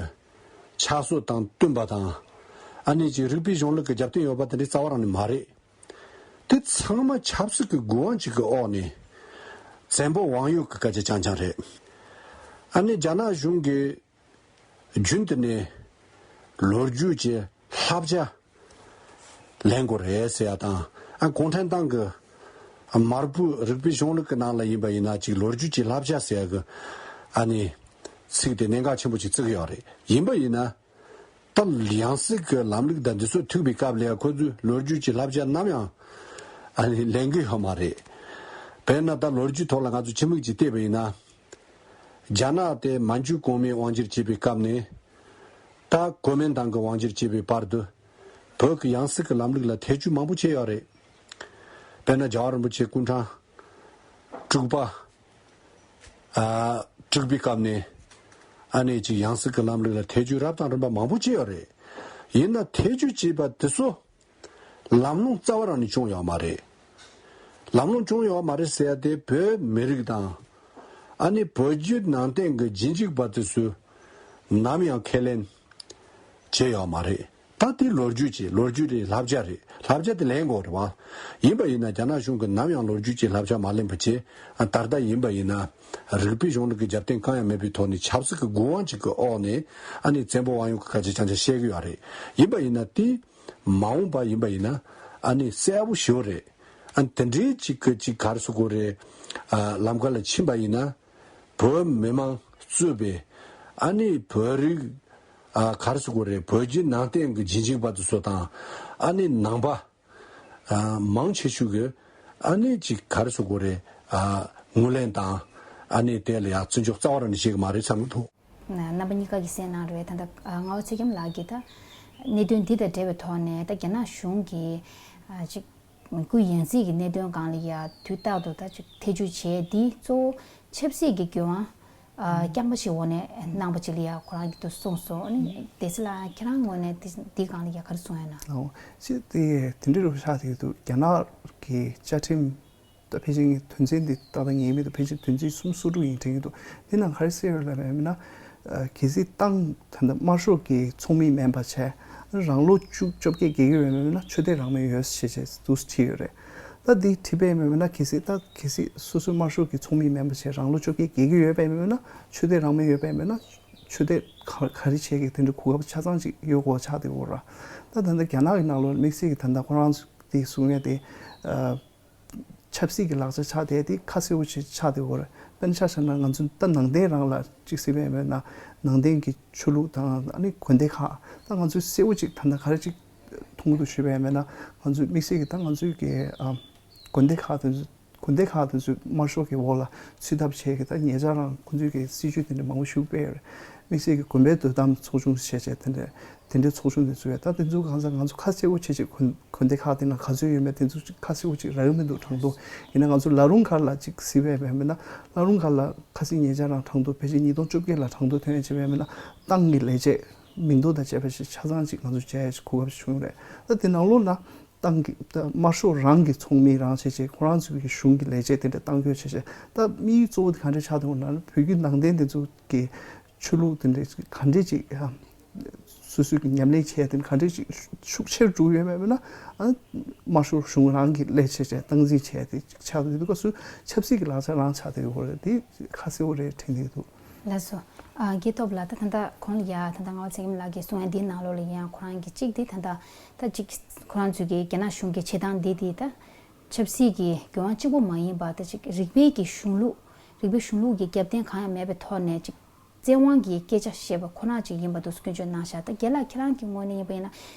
ཆགས་སྲོལ་དང་བསྟུན་པ་དང་། ཨ་ནི་ཅིག་རིགས་པའི་གཞུང་ལུགས་ཀྱི་རྒྱབ་རྟེན་ཡོད་པ་དེ་འདྲའི་རྩ་བ་རང་ནས་མ་རེད། དེ་ཚང་མ་ཆབ་སྲིད་ཀྱི་དགོས་དབང་ཅིག་གི་འོག་ནས་བཙན་པོ་དབང་ཡོད་ཀྱི་སྐད་ཆ་རྐྱང་རྐྱང་རེད། ཨ་ནི་རྒྱ་ནག་གཞུང་གིས་རྒྱུན་དུ་ནས་ལོ་རྒྱུས་ཀྱི་བསླབ་བྱ་ལེན་དགོས་རེད་ཟེར་ཡ་དང་། ཨ་གུང་ཁྲན་ཏང་གི་མར་པོའི་རིགས་པའི་གཞུང་ལུགས་ཀྱི་ནང་ལ་ཡིན་པ་ཡིན་ན་ཅིག་ལོ་རྒྱུས་ཀྱི་བསླབ་བྱ་ཟེར་ཡ་གི་ཨ་ནི་ཚིག་དེ་གནད་འགག་ཆེན་པོ་ཅིག་བརྩི་གི་ཡོད་རེད། ཡིན་པ་ཡིན་ན་ད་ཡང་སྲིད་ཀྱི་ལམ་ལུགས་དང་འདི་ཚོ་ཐུག་པའི་སྐབས་ལ་ཡ་ཁོ་ཚོས་ལོ་རྒྱུས་ཀྱི་བསླབ་བྱ་ནམ་ཡང་ཨ་ནི་ལེན་གི་ཡོད་མ་རེད། དཔེར་ན་ད་ལོ་རྒྱུས་ཐོག་ལ་ང་ཚོ་ཕྱི་མིག་ཅིག་བལྟས་པ་ཡིན་ན། རྒྱ་ནག་དེ་མན་ཇུ་གོང་མས་དབང་སྒྱུར་བྱེད་པའི་སྐབས་ནས་ད་གོ་མིན་ཏང་གིས་དབང་སྒྱུར་བྱེད་པའི་བར་དུ་བོད་ཀྱི་ཡང་སྲིད་ཀྱི་ལམ་ལུགས་ལ་ཐེ་བྱུས་མང་པོ་བྱས་ཡོད་རེད། དཔེར་ན་རྒྱལ་བ་རིན་པོ་ཆེ་སྐུ་ཕྲེང་དྲུག་པ་ཨ་དྲུག་པའི་སྐབས་ནས་ཨ་ནི་ཅིག་ཡང་སྲིད་ཀྱི་ལམ་ལུགས་ལ་ཐེ་བྱུས་རབ་དང་རིམ་པ་མང་པོ་བྱས་ཡོད་རེད། ཡིན་ན་ཐེ་བྱུས་བྱས་པ་དེ་ཚོ་ལམ་ལྷོང་རྩ་བ་རང་ནས་བྱུང་ཡོད་མ་རེད། ལམ་ལྷོང་བྱུང་ཡོད་མ་རེད་ཟེར་ཡ་དེ་བོད་མི་རིགས་དང་ཨ་ནི་བོད་བརྒྱུད་ནང་བསྟན་གྱི་རྗེས་འཇུག་པ་དེ་ཚོས་ ནམ་ཡང་ཁས་ལེན་བྱས་ཡོད་མ་རེད། ད་དེ་ལོ་རྒྱུས་ཀྱི་ལོ་རྒྱུས་རེད། བསླབ་བྱ་རེད། བསླབ་བྱ་དེ་ལེན་དགོས་རེད་བ། ཡིན་པ་ཡིན་ན་རྒྱ་ནག་གཞུང་གིས་ནམ་ཡང་ལོ་རྒྱུས་ཀྱི་བསླབ་བྱ་མ་ལེན་པ་བྱས། ད་ལྟ་ཡིན་པ་ཡིན་ན་རིགས་པའི་གཞུང་ལུགས་ཀྱི་རྒྱབ་རྟེན་གང་ཡང་མེད་པའི་ཐོག་ནས་ཆབ་སྲིད་ཀྱི་དགོས་དབང་ཅིག་གི་འོག་ནས་ཨ་ནི་བཙན་པོ་དབང་ཡོད་ཀྱི་སྐད་ཆ་རྐྱང་རྐྱང་བཤད་ཀྱི་ཡོད་རེད། ཡིན་པ་ཡིན་ན་དེ་མ་འོངས་པ་ཡིན་པ་ཡིན་ན་ཨ་ནི་གསལ་པོ་ཞེ་པོ་རེད། ཨ་ནི་དེ་འདྲའི་ཅིག་གི་ཅིག་ག་རེ་ཟེར་དགོས་རེད། ཨ་ལམ་ཁ་ལ་ཕྱིན་པ་ཡིན་ན། བོད་མི་མང་གཙོས་པའི་ཨ་ནི་བོད་རིགས། ཨ་ག་རེ་ཟེར་དགོས་རེད། བོད་བརྒྱུད་ནང་བསྟན་གྱི་ཇིན་ཇིང་པ་དེ་ཚོ་དང་ཨ་ནི་ནང་པ་ཨ་མང་ཆེ་ཤོས་ཀྱིས་ཨ་ནི་ཅིག་ག་རེ་ཟེར་དགོས་རེད། ཨ་ངོས་ལེན་དང་ཨ་ནི་དེ་ལ་ཡང་བརྩི་འཇོག་རྩ་བ་རང་ནས་བྱེད་ཀྱི་མ་རེད་བསམ་གྱི་འདུག། རྣམ་པ་གཉིས་ཀ་གིས་གསན་གནང་རེད། ད་ལྟ་ཨ་རྔ་བ་ཚེ་རྒྱམ་ལགས་ཀྱིས་ད་གནད་དོན་འདི་དང་འབྲེལ་བའི་ཐོག་ནས་ད་རྒྱ་ནག་གཞུང་གིས་ཨ་ཅིག་སྐུའི་ཡང་སྲིད་ཀྱི་གནད་དོན་སྒང་ལ་ཡ་དུས་རྟག་ཏུ་ད་ཅིག་ཐེ་བྱུས་བྱས་འདི་གཙོ་བོ་ཆབ་སྲིད་ཀྱི་འགན་དབང་ཨ་རྐྱང་པ་ཞིག་འོག་ནས་གནང་པ་ཅིག་ལ་ཡ་ཁོ་རང་གིས་དུ་གསུངས་སོང་། ཨ་ནི་སྡེ་སྲིད་ལགས་ཁྱེད་རང་ངོས་ནས་འདི་འདི་སྒང་ལ་ཡ་ག་རེ་གསུང་ཡོད་ན། ཨོ་ཅི་དེ་དེ་འདྲ་རུ་ཆགས་ཀྱི་འདུག། རྒྱ་ནག་གི་བཅའ་ཁྲིམས་ད་ཕལ་ཆེར་ངས་དོན་ཚན་འདི་ཏག་ཏག་ངེས་མེད་དུ་ཕལ་ཆེར་དོན་ཚན་སུམ་ཅུ་སོ་དྲུག་ཡིན་དྲན་གྱི་འདུག། འདི་ནང་ག་རེ་གསལ་ཡོད་ལབ་པ་ཡིན་ན། ཨ་གལ་སྲིད་ཏང་ད་ལྟ་དམར་ཤོག་གི་ཚོགས་མི་མིན་པ་བྱས། རང་ལོ་བཅུ་བཅོ་བརྒྱད་བརྒལ་གྱི་ཡོད་མེད་ན་ཆོས་དད་རང་མོས་ཡོད་ཞེས་བྱས་འདུག་བྲིས་ཡོད་རེད། ད་འདི་བྲིས་པ་ཡིན་མིན་ན་གལ་སྲིད་ད་གལ་སྲིད་སོ་སོའི་དམར་ཤོག་གི་ཚོགས་མི་མིན་པ་བྱས་རང་ལོ་བཅོ་བརྒྱད་བརྒལ་གྱི་ཡོད་པ་ཡིན་མིན་ན་ཆོས་དད་རང་མོས་ཡོད་པ་ཡིན་མིན་ན་ཆོས་དད་ག་ག་རེ་བྱས་ཀྱི་དེ་འདྲ་གོ་སྐབས་ཆ་ཚང་ཅིག་ཡོད་དགོས་ཆགས་བསྡད་ཡོད་རེད། ད་ད་ལྟ་རྒྱ་ནག་གི་ནང་ལོགས་དམིགས་བསལ་གྱི་ད་ལྟ་ཁོ་རང་ཚོ་དེ་གསུང་ཡ་དེ། ཨ། ཆབ་སྲིད་ཀྱི་ལག་ཆ་ཆགས་བསྡད་དེ་ཁ་གསལ་པོ་ཞིག་ཆགས་བསྡད་ཡོད་རེད། དཔེར་ན་ཆ་བཞག་ན་ང་ཚོ་ད་ནང་བསྟན་རང་ལ་གཅིག་གཟིགས་པ་ཡིན་ན་ནང་བསྟན་གྱི་ཆོས་ལུགས་དང་ཨ་ནི་དགོན་སྡེ་ཁག་ད་ང་ཚོས་གསལ་པོ་ཅིག་ད་ལྟ་ག་རེ་ཅིག་མཐོང་གི་འདུག་ཞུས་པ་ཡིན་ན་ང་ཚོས་དམིགས་བསལ་གྱི་ད་ང་ཚོའི་གི་ཨ་དགོན་སྡེ་ཁག་དེ་ཚོ་དགོན་སྡེ་ཁག་དེ་ཚོས་དམར་ཤོག་གི་འོག་ལ་ཚུད་ཐབས་བྱས་གི་ད་ཉེ་ཆར་རང་ཁོང་ཚོས་གི་སྲིད་བྱུས་དེ་འདྲ་མང་པོ་ཞིག་སྤེལ་ཡོད་རེད། དམིགས་བསལ་གྱི་དགོན་པའི་དོ་དམ་ཚོགས་ཆུང་བྱས་བྱས་དེ་འདྲ། དེ་འདྲའི་ཚོགས་ཆུང་དེ་ཚོ་ཡོད། ད་དེ་ཚོ་གང་ཟག་ང་ཚོ་ཁ་གསལ་པོ་བྱེད་ཅིག་དགོན་དགོན་སྡེ་ཁག་དེ་ན་ག་ཚོད་ཡོད་མེད་དེ་ཚོ་ཅིག་ཁ་གསལ་པོ་ཅིག་རག་གི་མི་འདུག་དྲང་དོ། ཡིན་ན་ང་ཚོ་ལ་རུང་ཁ་ལ་ཅིག་གཟིགས་པས་མེད་ན་ལ་རུང་ཁ་ལ་ཁ་སང་ཉེ་ཆར་རང་དྲང་དོ་ཕལ་ཆེར་ཉིས་སྟོང་བཅོ་བརྒྱད་ལ་དྲང་དོ་ཐོན་ཡ་བྱས་པས་མེད་ན་ཏང་གི་ལས་བྱེད་མིང་ཐོ་དང་བཅས་པ་ཞིག་ཆ་ཚང་ཅིག་ང་ཚོ་བྱས་ཡ་ཅིག་གོ་སྐབས་ཅིག་བྱུང་རེད། ད་དེ་ནང་ལོགས་ན་ཏང་གི་ད་དམར་ཤོག་རང་གི་ཚོགས་མི་རང་བྱས་བྱས་ཁོ་རང་ཚོའི་གི་གཞུང་གི་ལས་བྱེད་དེ་འདྲ་གཏང་རྒྱུ་བྱས་བྱས་ད་དམིགས་ཡུལ་གཙོ་བོ་དེ་ག་འདྲ་ཆགས་འདུག་ན་བོད་བརྒྱུད་ནང་བསྟན་དེ་ཚོ་གི་ཆོས་ལུགས་དེ་འདྲ་ག་འདྲས་ཅིག་ཨ། སོ་སོའི་གི་ཉམས་ལེན་བྱས་དེ་ག་འདྲས་ཅིག་ཤུགས་ཆེར་འགྲོ་ཡོད་མེད་མེད་ན་ཨ། དམར་ཤོག་གཞུང་རང་གི་ལས་བྱེད་བྱས་སྟངས་འཛིན་བྱས་དེ་ཅིག་ཆགས་འདུག་དུས་སྐབས་སུ་ཆབ་སྲིད་ཀྱི་ལག་ཆ་རང་ཆགས་བསྡད་ཡོད་རེད། དེ་ཁ་གསལ་པོ་རེད་དྲན་གྱི་འདུག། ལགས་སོ། ཨ་རྒྱལ་སྟོབས་ལགས་ད་ད་ལྟ་གོང་ལ་ཡ་ད་ལྟ་རྔ་བ་ཚེ་རྒྱམ་ལགས་ཀྱིས་གསུངས་ཡ་འདིའི་ནང་ལོགས་ལ་ཡང་ཁོ་རང་གི་གཅིག་དེ་ད་ལྟ་ད་གཅིག་ཁོ་རང་ཚོའི་གི་རྒྱ་ནག་གཞུང་གི་བྱེད་སྟངས་འདི་དེ་ད་ཆབ་སྲིད་ཀྱི་འགན་དབང་གཅིག་པོ་མ་ཡིན་པ་ད་གཅིག་རིག་པའི་གི་གཞུང་ལུགས་རིག་པའི་གཞུང་ལུགས་ཀྱི་རྒྱབ་རྟེན་གང་ཡང་མེད་པའི་ཐོག་ནས་གཅིག་བཙན་དབང་གི་སྐད་ཆ་བཤད་པ་ཁོ་ན་ཅིག་ཡིན་པ་འདུག་སྐྱོན་བརྗོད་གནང་བཞག། ད་རྒན་ལགས་ཁྱེད་རང་གི་ངོས་ནས་ཡིན་པ་ཡིན་ན་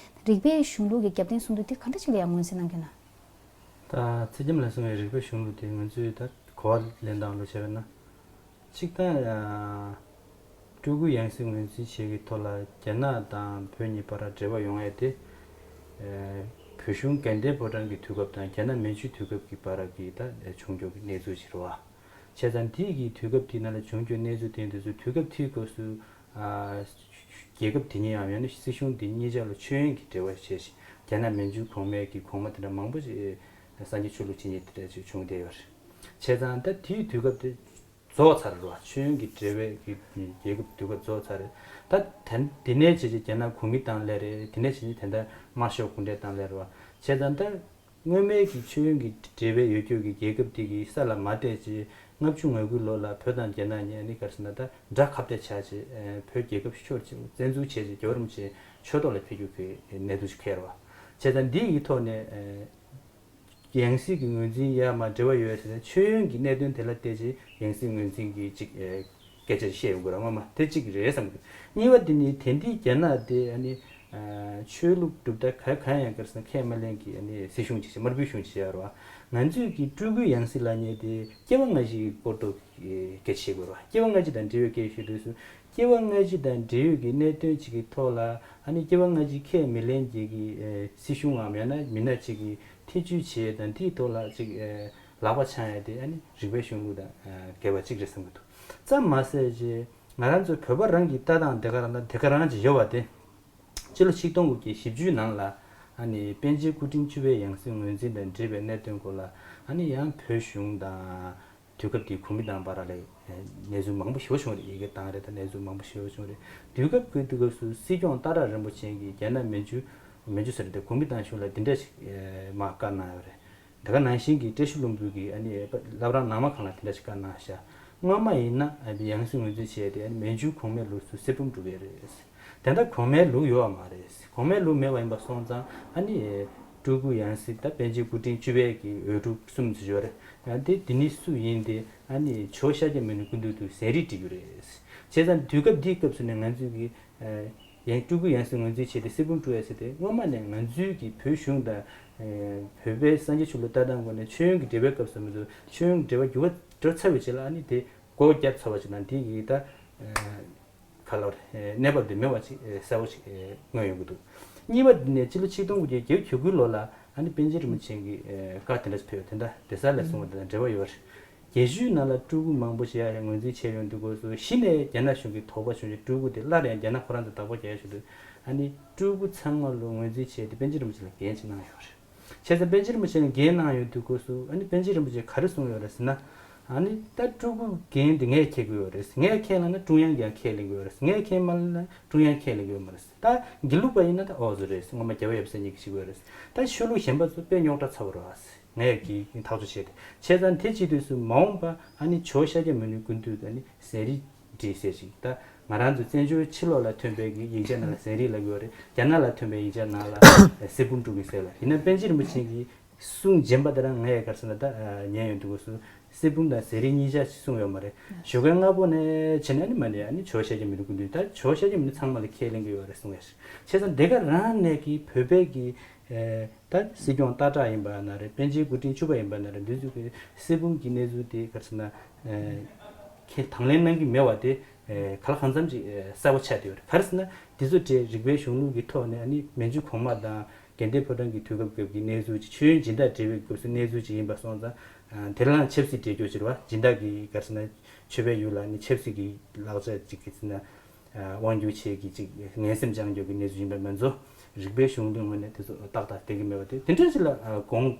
རིག་པའི་གཞུང་ལུགས་ཀྱི་རྒྱབ་རྟེན་གསུང་དུས་དེ་ག་འདྲ་ཅིག་ལ་ཡང་ངོས་འཛིན་གནང་གི་ཡོད་ན། ད་ཚེ་རྒྱམ་ལགས་གསུངས་པའི་རིག་པའི་གཞུང་ལུགས་དེ་ང་ཚོས་ད་གོ་བ་ལེན་སྟངས་ལ་བྱས་པ་ན། གཅིག་ད་སྤྲུལ་སྐུ་ཡང་སྲིད་ངོས་འཛིན་བྱེད་ཀྱི་ཐོག་ལ་རྒྱ་ནག་དང་བོད་གཉིས་བར་འབྲེལ་བ་ཡོང་ཡས་དེ། བོད་གཞུང་རྒན་བསྟེན་ཕོ་བྲང་གི་དུས་སྐབས་དང་རྒྱ་ནག་མན་ཇུའི་དུས་སྐབས་ཀྱི་བར་གྱི་ད་བྱུང་ཆོག་གི་གནས་ཚུལ་ཞིག་རེད་བ། བྱས་ཙང་དེའི་གི་དུས་སྐབས་དེའི་ནང་ལ་བྱུང་རྒྱུ་གནས་ཚུལ་དེ་འདི་ཚོ་དུས་སྐབས་དེའི་སྐབས་སུ་ཨ་རྒྱལ་ཁབ་དེ་གཉིས་ཡང་ཡང་ན་སྲིད་གཞུང་དེ་གཉིས་ཆར་ལ་མཆོད་ཡོན་གྱི་འབྲེལ་བ་བྱས་ཤིང་རྒྱ་ནག་མན་ཇུའི་གོང་མའི་གི་གོང་མ་དེ་འདྲ་མང་པོ་ཞིག་སངས་རྒྱས་ཆོས་ལུགས་ཇི་སྙེད་དེ་འདྲ་ཞིག་བྱུང་བསྡད་ཡོད་རེད། བྱས་ཙང་ད་དེའི་དུས་སྐབས་དེ་རྫོགས་ཚར་རེད་བ། མཆོད་ཡོན་གྱི་འབྲེལ་བའི་གི་རྒྱལ་ཁབ་དུས་སྐབས་རྫོགས་ཚར་རེད། ད་དེ་དེ་ནས་བྱས་རྗེས་རྒྱ་ནག་གོང་མའི་སྟངས་ལ་རེད། དེ་ནས་བྱས་རྗེས་དེ་འདྲ་དམར་ཤོག་གུང་ཁྲན་ཏང་ལ་རེད་བ། བྱས་ཙང་ད། སྔོན་མའི་གི་མཆོད་ཡོན་གྱི་འབྲེལ་བའི་ཡོད་རྒྱུ་གི་རྒྱལ་ཁབ་དེ་གི་ས་ལ་མ་བལྟས་ཅི། ལྔ་བཅུ་ང་དགུའི་ལོ་ལ་བོད་དང་རྒྱ་ནག་གཉིས་ནི་ག་རེ་ཟེར་ན་ད་དགྲ་ཁ་གཏད་བྱས་ཅི། བོད་རྒྱལ་ཁབ་ཤོར་ཅི་བཙན་འཛུལ་བྱས་ཅི་རྒྱལ་བ་རིན་པོ་ཆེ་ཆོས་ཐོག་ལ་ཕེབས་རྒྱུ་གི་གནད་དོན་ཞིག་འཁེལ་བ། བྱས་ཙང་འདི་ཡི་ཐོག་ནས་ཡང་སྲིད་ཀྱི་ངོས་འཛིན་ཡ་མ་འབྲེལ་བ་ཡོད་ཟེར་ནས་མཆོད་ཡོན་གྱི་གནད་དོན་དེ་ལ་བལྟས་ཅི་ཡང་སྲིད་ངོས་འཛིན་གྱི་ཅིག་སྐད་ཆ་བཤད་ཡོང་གི་རེད་སྔོན་མ་དེ་གཅིག་རེད་བསམ་གི། གཉིས་པ་དེ་ནི་དེང་དུས་རྒྱ་ནག་དེ་ཨ་ནི་ཆོས་ལུགས་གྲུབ་མཐའ་ག་གང་ཡང་ག་རེ་ཟེར་ན་ཁས་མ་ལེན་གྱི་ཨ་ནི་སྲིད་གཞུང་ཅིག་བྱས་དམར་པོའི་གཞུང་ཅིག་བྱས་ཡོད་རེད་བ། ང་ཚོས་ཀྱི་སྤྲུལ་སྐུའི་ཡང་སྲིད་ལབ་མཁན་དེ་སྐྱེ་བ་སྔ་ཕྱི་གི་སྐོར་དུ་སྐད་ཆ་བཤད་དགོས་རེད་བ། སྐྱེ་བ་སྔ་ཕྱི་དང་འབྲེལ་བའི་སྐད་ཆ་བཤད་དུས་སུ་སྐྱེ་བ་སྔ་ཕྱི་དང་འབྲེལ་ཡོད་ཀྱི་གནད་དོན་ཅིག་གི་ཐོག་ལ་ཨ་ནི་སྐྱེ་བ་སྔ་ཕྱི་ཁས་མི་ལེན་གྱི་གི་སྲིད་གཞུང་ངམ་ཡང་ན་མི་སྣ་ཅིག་གི་ཐེ་བྱུས་བྱས་དང་དེའི་ཐོག་ལ་ཅིག་ལག་པ་འཆང་ཡ་དེ་ཨ་ནི་རིག་པའི་གཞུང་ལུགས་དང་འགལ་བ་ཅིག་རེད་བསམ་གི་འདུག། ཙམ་མ་ཟད་ཅེ། ང་རང་ཚོ་བོད་པ་རང་གི་ལྟ་སྟངས་དེ་ག་རང་དང་དེ་ག་རང་ཅིག་ཡོད་པ་དེ། སྤྱི་ལོ་ཆིག་སྟོང་དགུ་བརྒྱ་བཞི་བཅུའི་ནང་ལ་ཨ་ནི་པཎ་ཆེན་སྐུ་ཕྲེང་བཅུ་པའི་ཡང་སྲིད་ངོས་འཛིན་དང་འབྲེལ་བའི་གནད་དོན་སྐོར་ལ་ཨ་ནི་ཡང་བོད་གཞུང་དང་། དུས་སྐབས་དེའི་གོ་མིན་ཏང་བར་ལ་གནས་ཚུལ་མང་པོ་ཞེ་པོ་བྱུང་རེད། ཡི་གེ་བཏང་རེད། ད་གནས་ཚུལ་མང་པོ་ཞེ་པོ་བྱུང་རེད། དུས་སྐབས་ཀྱི་དུས་སྐབས་སུ་སྲིད་སྐྱོང་སྟག་བྲག་རིན་པོ་ཆེ་གིས་རྒྱ་ནག་མན་ཇུ་མན་ཇུ་ཟེར་དེ་གོ་མིན་ཏང་གཞུང་ལ་འདི་འདྲ་ཞིག་མར་བཀའ་གནང་ཡོད་རེད། དེ་ག་ནང་བཞིན་གྱི་བཀྲ་ཤིས་ལྷུན་པོ་གིས་ཨ་ནི་བླ་བྲང་ནང་མ་ཁང་ལ་དེ་འདྲ་ཞིག་བཀའ་གནང་ཤག་སྔོན་མ་ཡིན་ན་ཡང་སྲིད་ངོས་འཛིན་བྱས་ཏེ་ཨ་ནི་མན་ཇུ་གོང་མའི་ལུགས་སུ་གསེར་བུམ་སྒྲུག་གི་རེད། དེ་འདྲ་གོང་མའི་ལུགས་ཡོད་པ་མ་རེད། གོང་མའི་ལུགས་མེད་པ་ཡིན་པ་སོང་ཙང་ཨ་ནི་སྤྲུལ་སྐུ་ཡང་སྲིད་ད་པཎ་ཆེན་སྐུ་ཕྲེང་བཅུ་པའི་གི་འོས་ཕྲུག་གསུམ་ཙམ་ཡོད་རེད། ཡང་དེ་འདི་ནི་སུ་ཡིན་ཏེ་ཨ་ནི་ཇོ་ཤཱཀྱ་མུ་ནེ་སྐུ་མདུན་དུ་ཟས་རིགས་སྒྲིག་རྒྱུ་རེད། བྱས་ཙང་དུས་སྐབས་འདིའི་སྐབས་སུ་ནས་ང་ཚོས་ཀྱི་ཡང་སྤྲུལ་སྐུ་ཡང་སྲིད་ངོས་འཛིན་བྱས་ཏེ་གསེར་བུམ་སྤྲུལ་ཡ་ཟེར་ཏེ་སྔོན་མ་ནས་ང་ཚོའི་གི་བོད་གཞུང་དང་བོད་པའི་སངས་རྒྱས་ཆོས་ལུགས་ལྟ་སྟངས་སྒོ་ནས་མཆོད་ཡོན་གྱི་འབྲེལ་བའི་སྐབས་སུ་མི་ཚོ་མཆོད་ཡོན་གྱི་འབྲེལ་བ་འགྱུར་བ་འགྲོ་ཚར་བའི་རྗེས་ལ་ཨ་ནི་དེ་སྒོ་བརྒྱབ་ཚར་བ་ཅིག་དང་དེ་གི་ད་ག་ལོར་གནས་བབ་དེ་མེད་པ་ཅིག་གསལ་པོ་ཅིག་མངོན་ཡོང་གི་འདུག་གཉིས་པ་དེ་ནས་སྤྱི་ལོ་ཆིག་སྟོང་དགུ་བརྒྱ་བརྒྱད་ཅུ་གྱ་དགུའི་ལོ་ལ་ཨ་ནི་པཎ་ཆེན་རིན་པོ་ཆེ་གི་བཀའ་དེ་འདྲ་ཞིག་ཕེབས་ཡོད། དེ་འདྲ་དེ་ས་ལ་གསུངས་པ་དེ་དང་འབྲེལ་བ་ཡོད་རེད། རྒྱལ་ཇུས་ནང་ལ་སྤྲུལ་སྐུ་མང་པོ་ཞིག་ཡར་ངོས་འཛིན་བྱས་ཡོང་དུས་སྐབས་སུ་གཞི་ནས་རྒྱ་ནག་གཞུང་གིས་དོགས་པ་བྱུང་རྗེས་སྤྲུལ་སྐུ་དེ་སླར་ཡང་རྒྱ་ནག་ཁོ་རང་ཚོས་བདག་པོ་རྒྱག་ཡ་ཞུ་དུས་ཨ་ནི་སྤྲུལ་སྐུ་ཚང་མ་ལོ་ངོས་འཛིན་བྱས་ཏེ་པཎ་ཆེན་རིན་པོ་ཆེ་ལ་འགན་ཅིག་གནང་ཡོད་རེད། བྱས་ཙང་པཎ་ཆེན་རིན་པོ་ཆེ་ལ་འགན་གནང་ཡོང་དུས་སྐབས་སུ་ཨ་ནི་པཎ་ཆེན་རིན་པོ་ཆེས་ག་རེ་གསུངས་ཡོད་རེད་ཟེར་ན། ཨ་ནི་ད་སྤྲུལ་སྐུ་འགན་དེ་ངས་འཁྱེར་དགོས་ཡོད་རེད། ངས་འཁྱེར་ལབ་ན་ཀྲུང་དབྱང་གིས་ཡང་ཁས་ལེན་དགོས་ཡོད་རེད། ངས་འཁྱེར་མ་ལབ་ན་ཀྲུང་དབྱང་ཁས་ལེན་དགོས་ཡོད་མ་རེད། ད་དགེ་ལུགས་པ་ཡིན་ན་ད་ཨོ་ཙི་རེད། སྔོན་མ་རྒྱལ་བ་ཡབ་སྲས་གཉིས་ཀྱིས་བྱེད་དགོས་རེད། ད་ཆོས་ལུགས་གཞན་པ་ཚོ་དཔེ་རྙོག་དྲ་ཚ་པོ་རེད་བ། ངས་ཀྱིས་ཐག་གཅོད་བྱས་ཏེ་བྱས་ཙང་དེ་བྱེད་དུས་སུ་མ་འོངས་པ་ཨ་ནི་ཇོ་ཤཱཀྱ་མུ་ནེ་སྐུ་མདུན་དུ་ཨ་ནི་ཟས་རིགས་སྒྲིག་ཟེར་ཞིག་ད་ང་རང་ཚོ་བཙན་བྱོལ་ཕྱི་ལོགས་ལ་ཐོན་པའི་གི་ཡིག་ཆ་ནང་ལ་ཟས་རིགས་ལབ་ཀྱི་ཡོད་རེད། རྒྱ་ནག་ལ་ཐོན་པའི་ཡིག་ཆ་ནང་ལ་གསེར་བུམ་སྤྲུལ་གྱི་ཟེར་ལ་ཡིན་ན་པཎ་ཆེན་རིན་པོ་ཆེ་གིས་གསུང་རྗེས་མ་དེ་རང་ངས་ག་རེ་ཟེར་ན་ད་ཉན་ཡོང་དུས་སྐབས་སུ་གསེར་བུམ་དང་ཟས་རིགས་གཉིས་ཆ་ཞིག་གསུངས་ཡོད་མ་རེད། ཞོགས་ཀའི་སྔ་པོ་ནས་བྱས་ནས་ཨ་ནི་མ་ནས་ཨ་ནི་ཇོ་ཤཱཀྱ་མུ་ནེ་སྐུ་མདུན། ད་ཇོ་ཤཱཀྱ་མུ་ནེ་ཚང་མ་ལ་ཁས་ལེན་གྱི་ཡོད་རེད་གསུངས་ཡ་ཞིག་བྱས་ཙང་འདི་ག་རང་ནས་ཀྱི་བོད་པའི་གི་ད་སྲིད་སྐྱོང་སྟག་བྲག་ཡིན་པ་ན་རེད། པཎ་ཆེན་སྐུ་ཕྲེང་བཅུ་པ་ཡིན་པ་ན་རེད། འདི་ཚོ་གི་གསེར་བུམ་གྱི་གནས་ཚུལ་དེ་ག་རེ་ཟེར་ན་ཁས་དང་ལེན་གནང་གི་མེད་པ་དེ་ག་ལ་གང་འཚམ་ཅིག་གསལ་པོ་ཆགས་བསྡད་ཡོད་རེད། ག་རེ་ཟེར་ན་འདི་ཚོ་དེ་རིག་པའི་གཞུང་ལུགས་ཀྱི་ཐོག་ནས་ཨ་ནི་མན་ཇུ་གོང་མ་དང་དགའ་ལྡན་ཕོ་བྲང་གི་དུས་སྐབས་སྐབས་ཀྱི་གནས་ཚུལ་ཅིག་མཆོད་ཡོན་སྦྱིན་བདག་སྤྲད་པའི་སྐབས་སུ་གནས་ཚུལ་ཅིག་ཡིན་པ་སོང་ཙང་དེ་ལའང་ཆབ་སྲིད་འབྲེལ་འགྱུར་ཅིག་རེད་བ། སྦྱིན་བདག་གི་ག་རེ་ཟེར་ན་མཆོད་པའི་ཡུལ་ལ་ཨ་ནི་ཆབ་སྲིད་ཀྱི་ལག་ཆ་ཅིག་གི་ཟེར་ན། དབང་སྒྱུར་བྱེད་ཀྱི་ཅིག་ངན་སེམས་སྦྱང་རྒྱུ་གི་གནས་ཚུལ་ཡིན་པ་མིན་ཚོ། རིག་པའི་གཞུང་ལུགས་ངོས་ནས་དེ་ཚོ་ཏག་ཏག་བསྡད་ཀྱི་མེད་པ་དེ་དེ་འདྲ་ཞིག་ལ་དགོངས་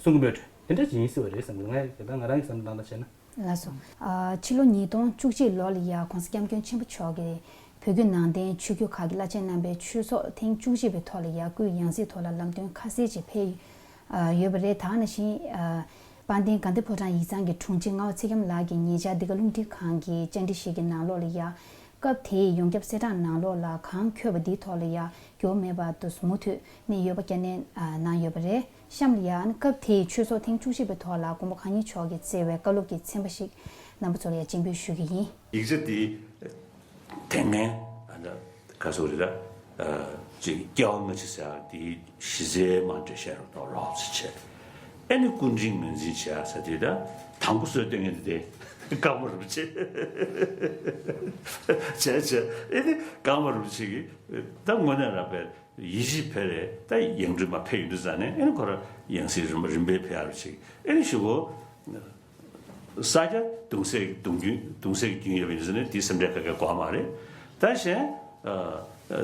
གསུང་གི་མེད། དེ་འདྲ་ཞིག་ཡིན་སྲིད་པ་རེད་བསམ་གི། ང་ད་ང་རང་གི་བསམ་བློ་བཏང་སྟངས་བྱས་ན། ལགས་སོ། ཕྱི་ལོ་ཉིས་སྟོང་བཅུ་གཅིག་ལོ་ལ་ཡ་༸གོང་ས་༸སྐྱབས་མགོན་ཆེན་པོ་མཆོག་གིས་བོད་བརྒྱུད་ནང་བསྟན་ཆོས་བརྒྱུད་ཁག་གི་བླ་ཆེན་རྣམ་པས་ཆོས་ཚོགས་ཐེངས་བཅུ་གཅིག་པའི་ཐོག་ལ་ཡ་སྐུའི་ཡང་སྲིད་ཐོག་ལ་ལམ་སྟོན་ཁ་གསལ་ཅིག་ཕེབས་ཡོད་པ་རེད། ད་ག་ནང་བཞིན། དཔལ་ལྡན་དགའ་ལྡན་ཕོ་བྲང་ཡིག་ཚང་གི་དྲུང་ཆེ་རྔ་བ་ཚེ་རྒྱམ་ལགས་ཀྱིས་ཉེ་ཆར་འདི་ག་རླུང་འཕྲིན་ཁང་གི་བཅར་འདྲི་ཞིག་གི་ནང་ལོགས་ལ་ཡ། སྐབས་དེའི་ཡོངས་ཁྱབ་གསལ་བསྒྲགས་ནང་ལོགས་ལ་གང་འཁོད་པ་འདིའི་ཐོག་ལ་ཡ་འགྱུར་བ་མེད་པར་དུ་མུ་མཐུད་ནས་ཡོད་པ་བསྐྱར་ནན་གནང་ཡོད་པ་རེད། གཤམ་ལ་ཡ་སྐབས་དེའི་ཆོས་ཚོགས་ཐེངས་བཅུ་གཅིག་པའི་ཐོག་ལ་མགོན་པོ་གང་ཉིད་མཆོག་གིས་བསྩལ་བའི་བཀའ་སློབ་ཀྱི་ཚན་པ་ཞིག་རྣམ་པ་ཚོ་ལ་ཡ་སྤྱན་འབུལ་ཞུ་གི་ཡིན། ཡིག་ཆ་འདི་དེ་སྔའི་ཨ་ད་ག་ཟེར་རེད་ད། ཅིག་སྐྱེ་བ་སྔ་ཕྱི་ཟེར་ཡག་དེའི་གཞི་རྩའི་མ་འགྲེལ་བཤད་རུ་ཐོག་ལོག་ཙམ་བྱས། ཨེ་ནི་སྐུ་དྲིན་ངོས་འཛིན་བྱེད་ཡག་ཟེར་དེ་ད་དང་པོ་སྲོལ་གཏོད་མཁན་དེ་ཀརྨ་རིན་པོ་ཆེ་བྱས་བྱས། ཨེ་ནི་ཀརྨ་རིན་པོ་ཆེ་གིས་ད་དངོས་གནས་རང་དཔེ་ཡིད་ཆེས་འཕེར་རེད། ད་ཡང་སྤྲུལ་མ་ཕེབས་ཡོང་དུས་ཙང་ནས་ཨེ་ནི་ཁོ་རང་ཡང་སྲིད་རིམ་པ་རིམ་པས་ཕེབས་ཡག་རུ་བྱས། ཨེ་ནི་གཞུག་གུ། ས་སྐྱ་གདུང་སྲས་གདུང་རྒྱུན་གདུང་སྲས་ཀྱི་རྒྱུན་ཡོད་པ་ཡིན་ཟེར་ནས་དེའི་སེམས་ཁྲལ་ག་གེ་དགོས་མ་རེད། ད་གཞན་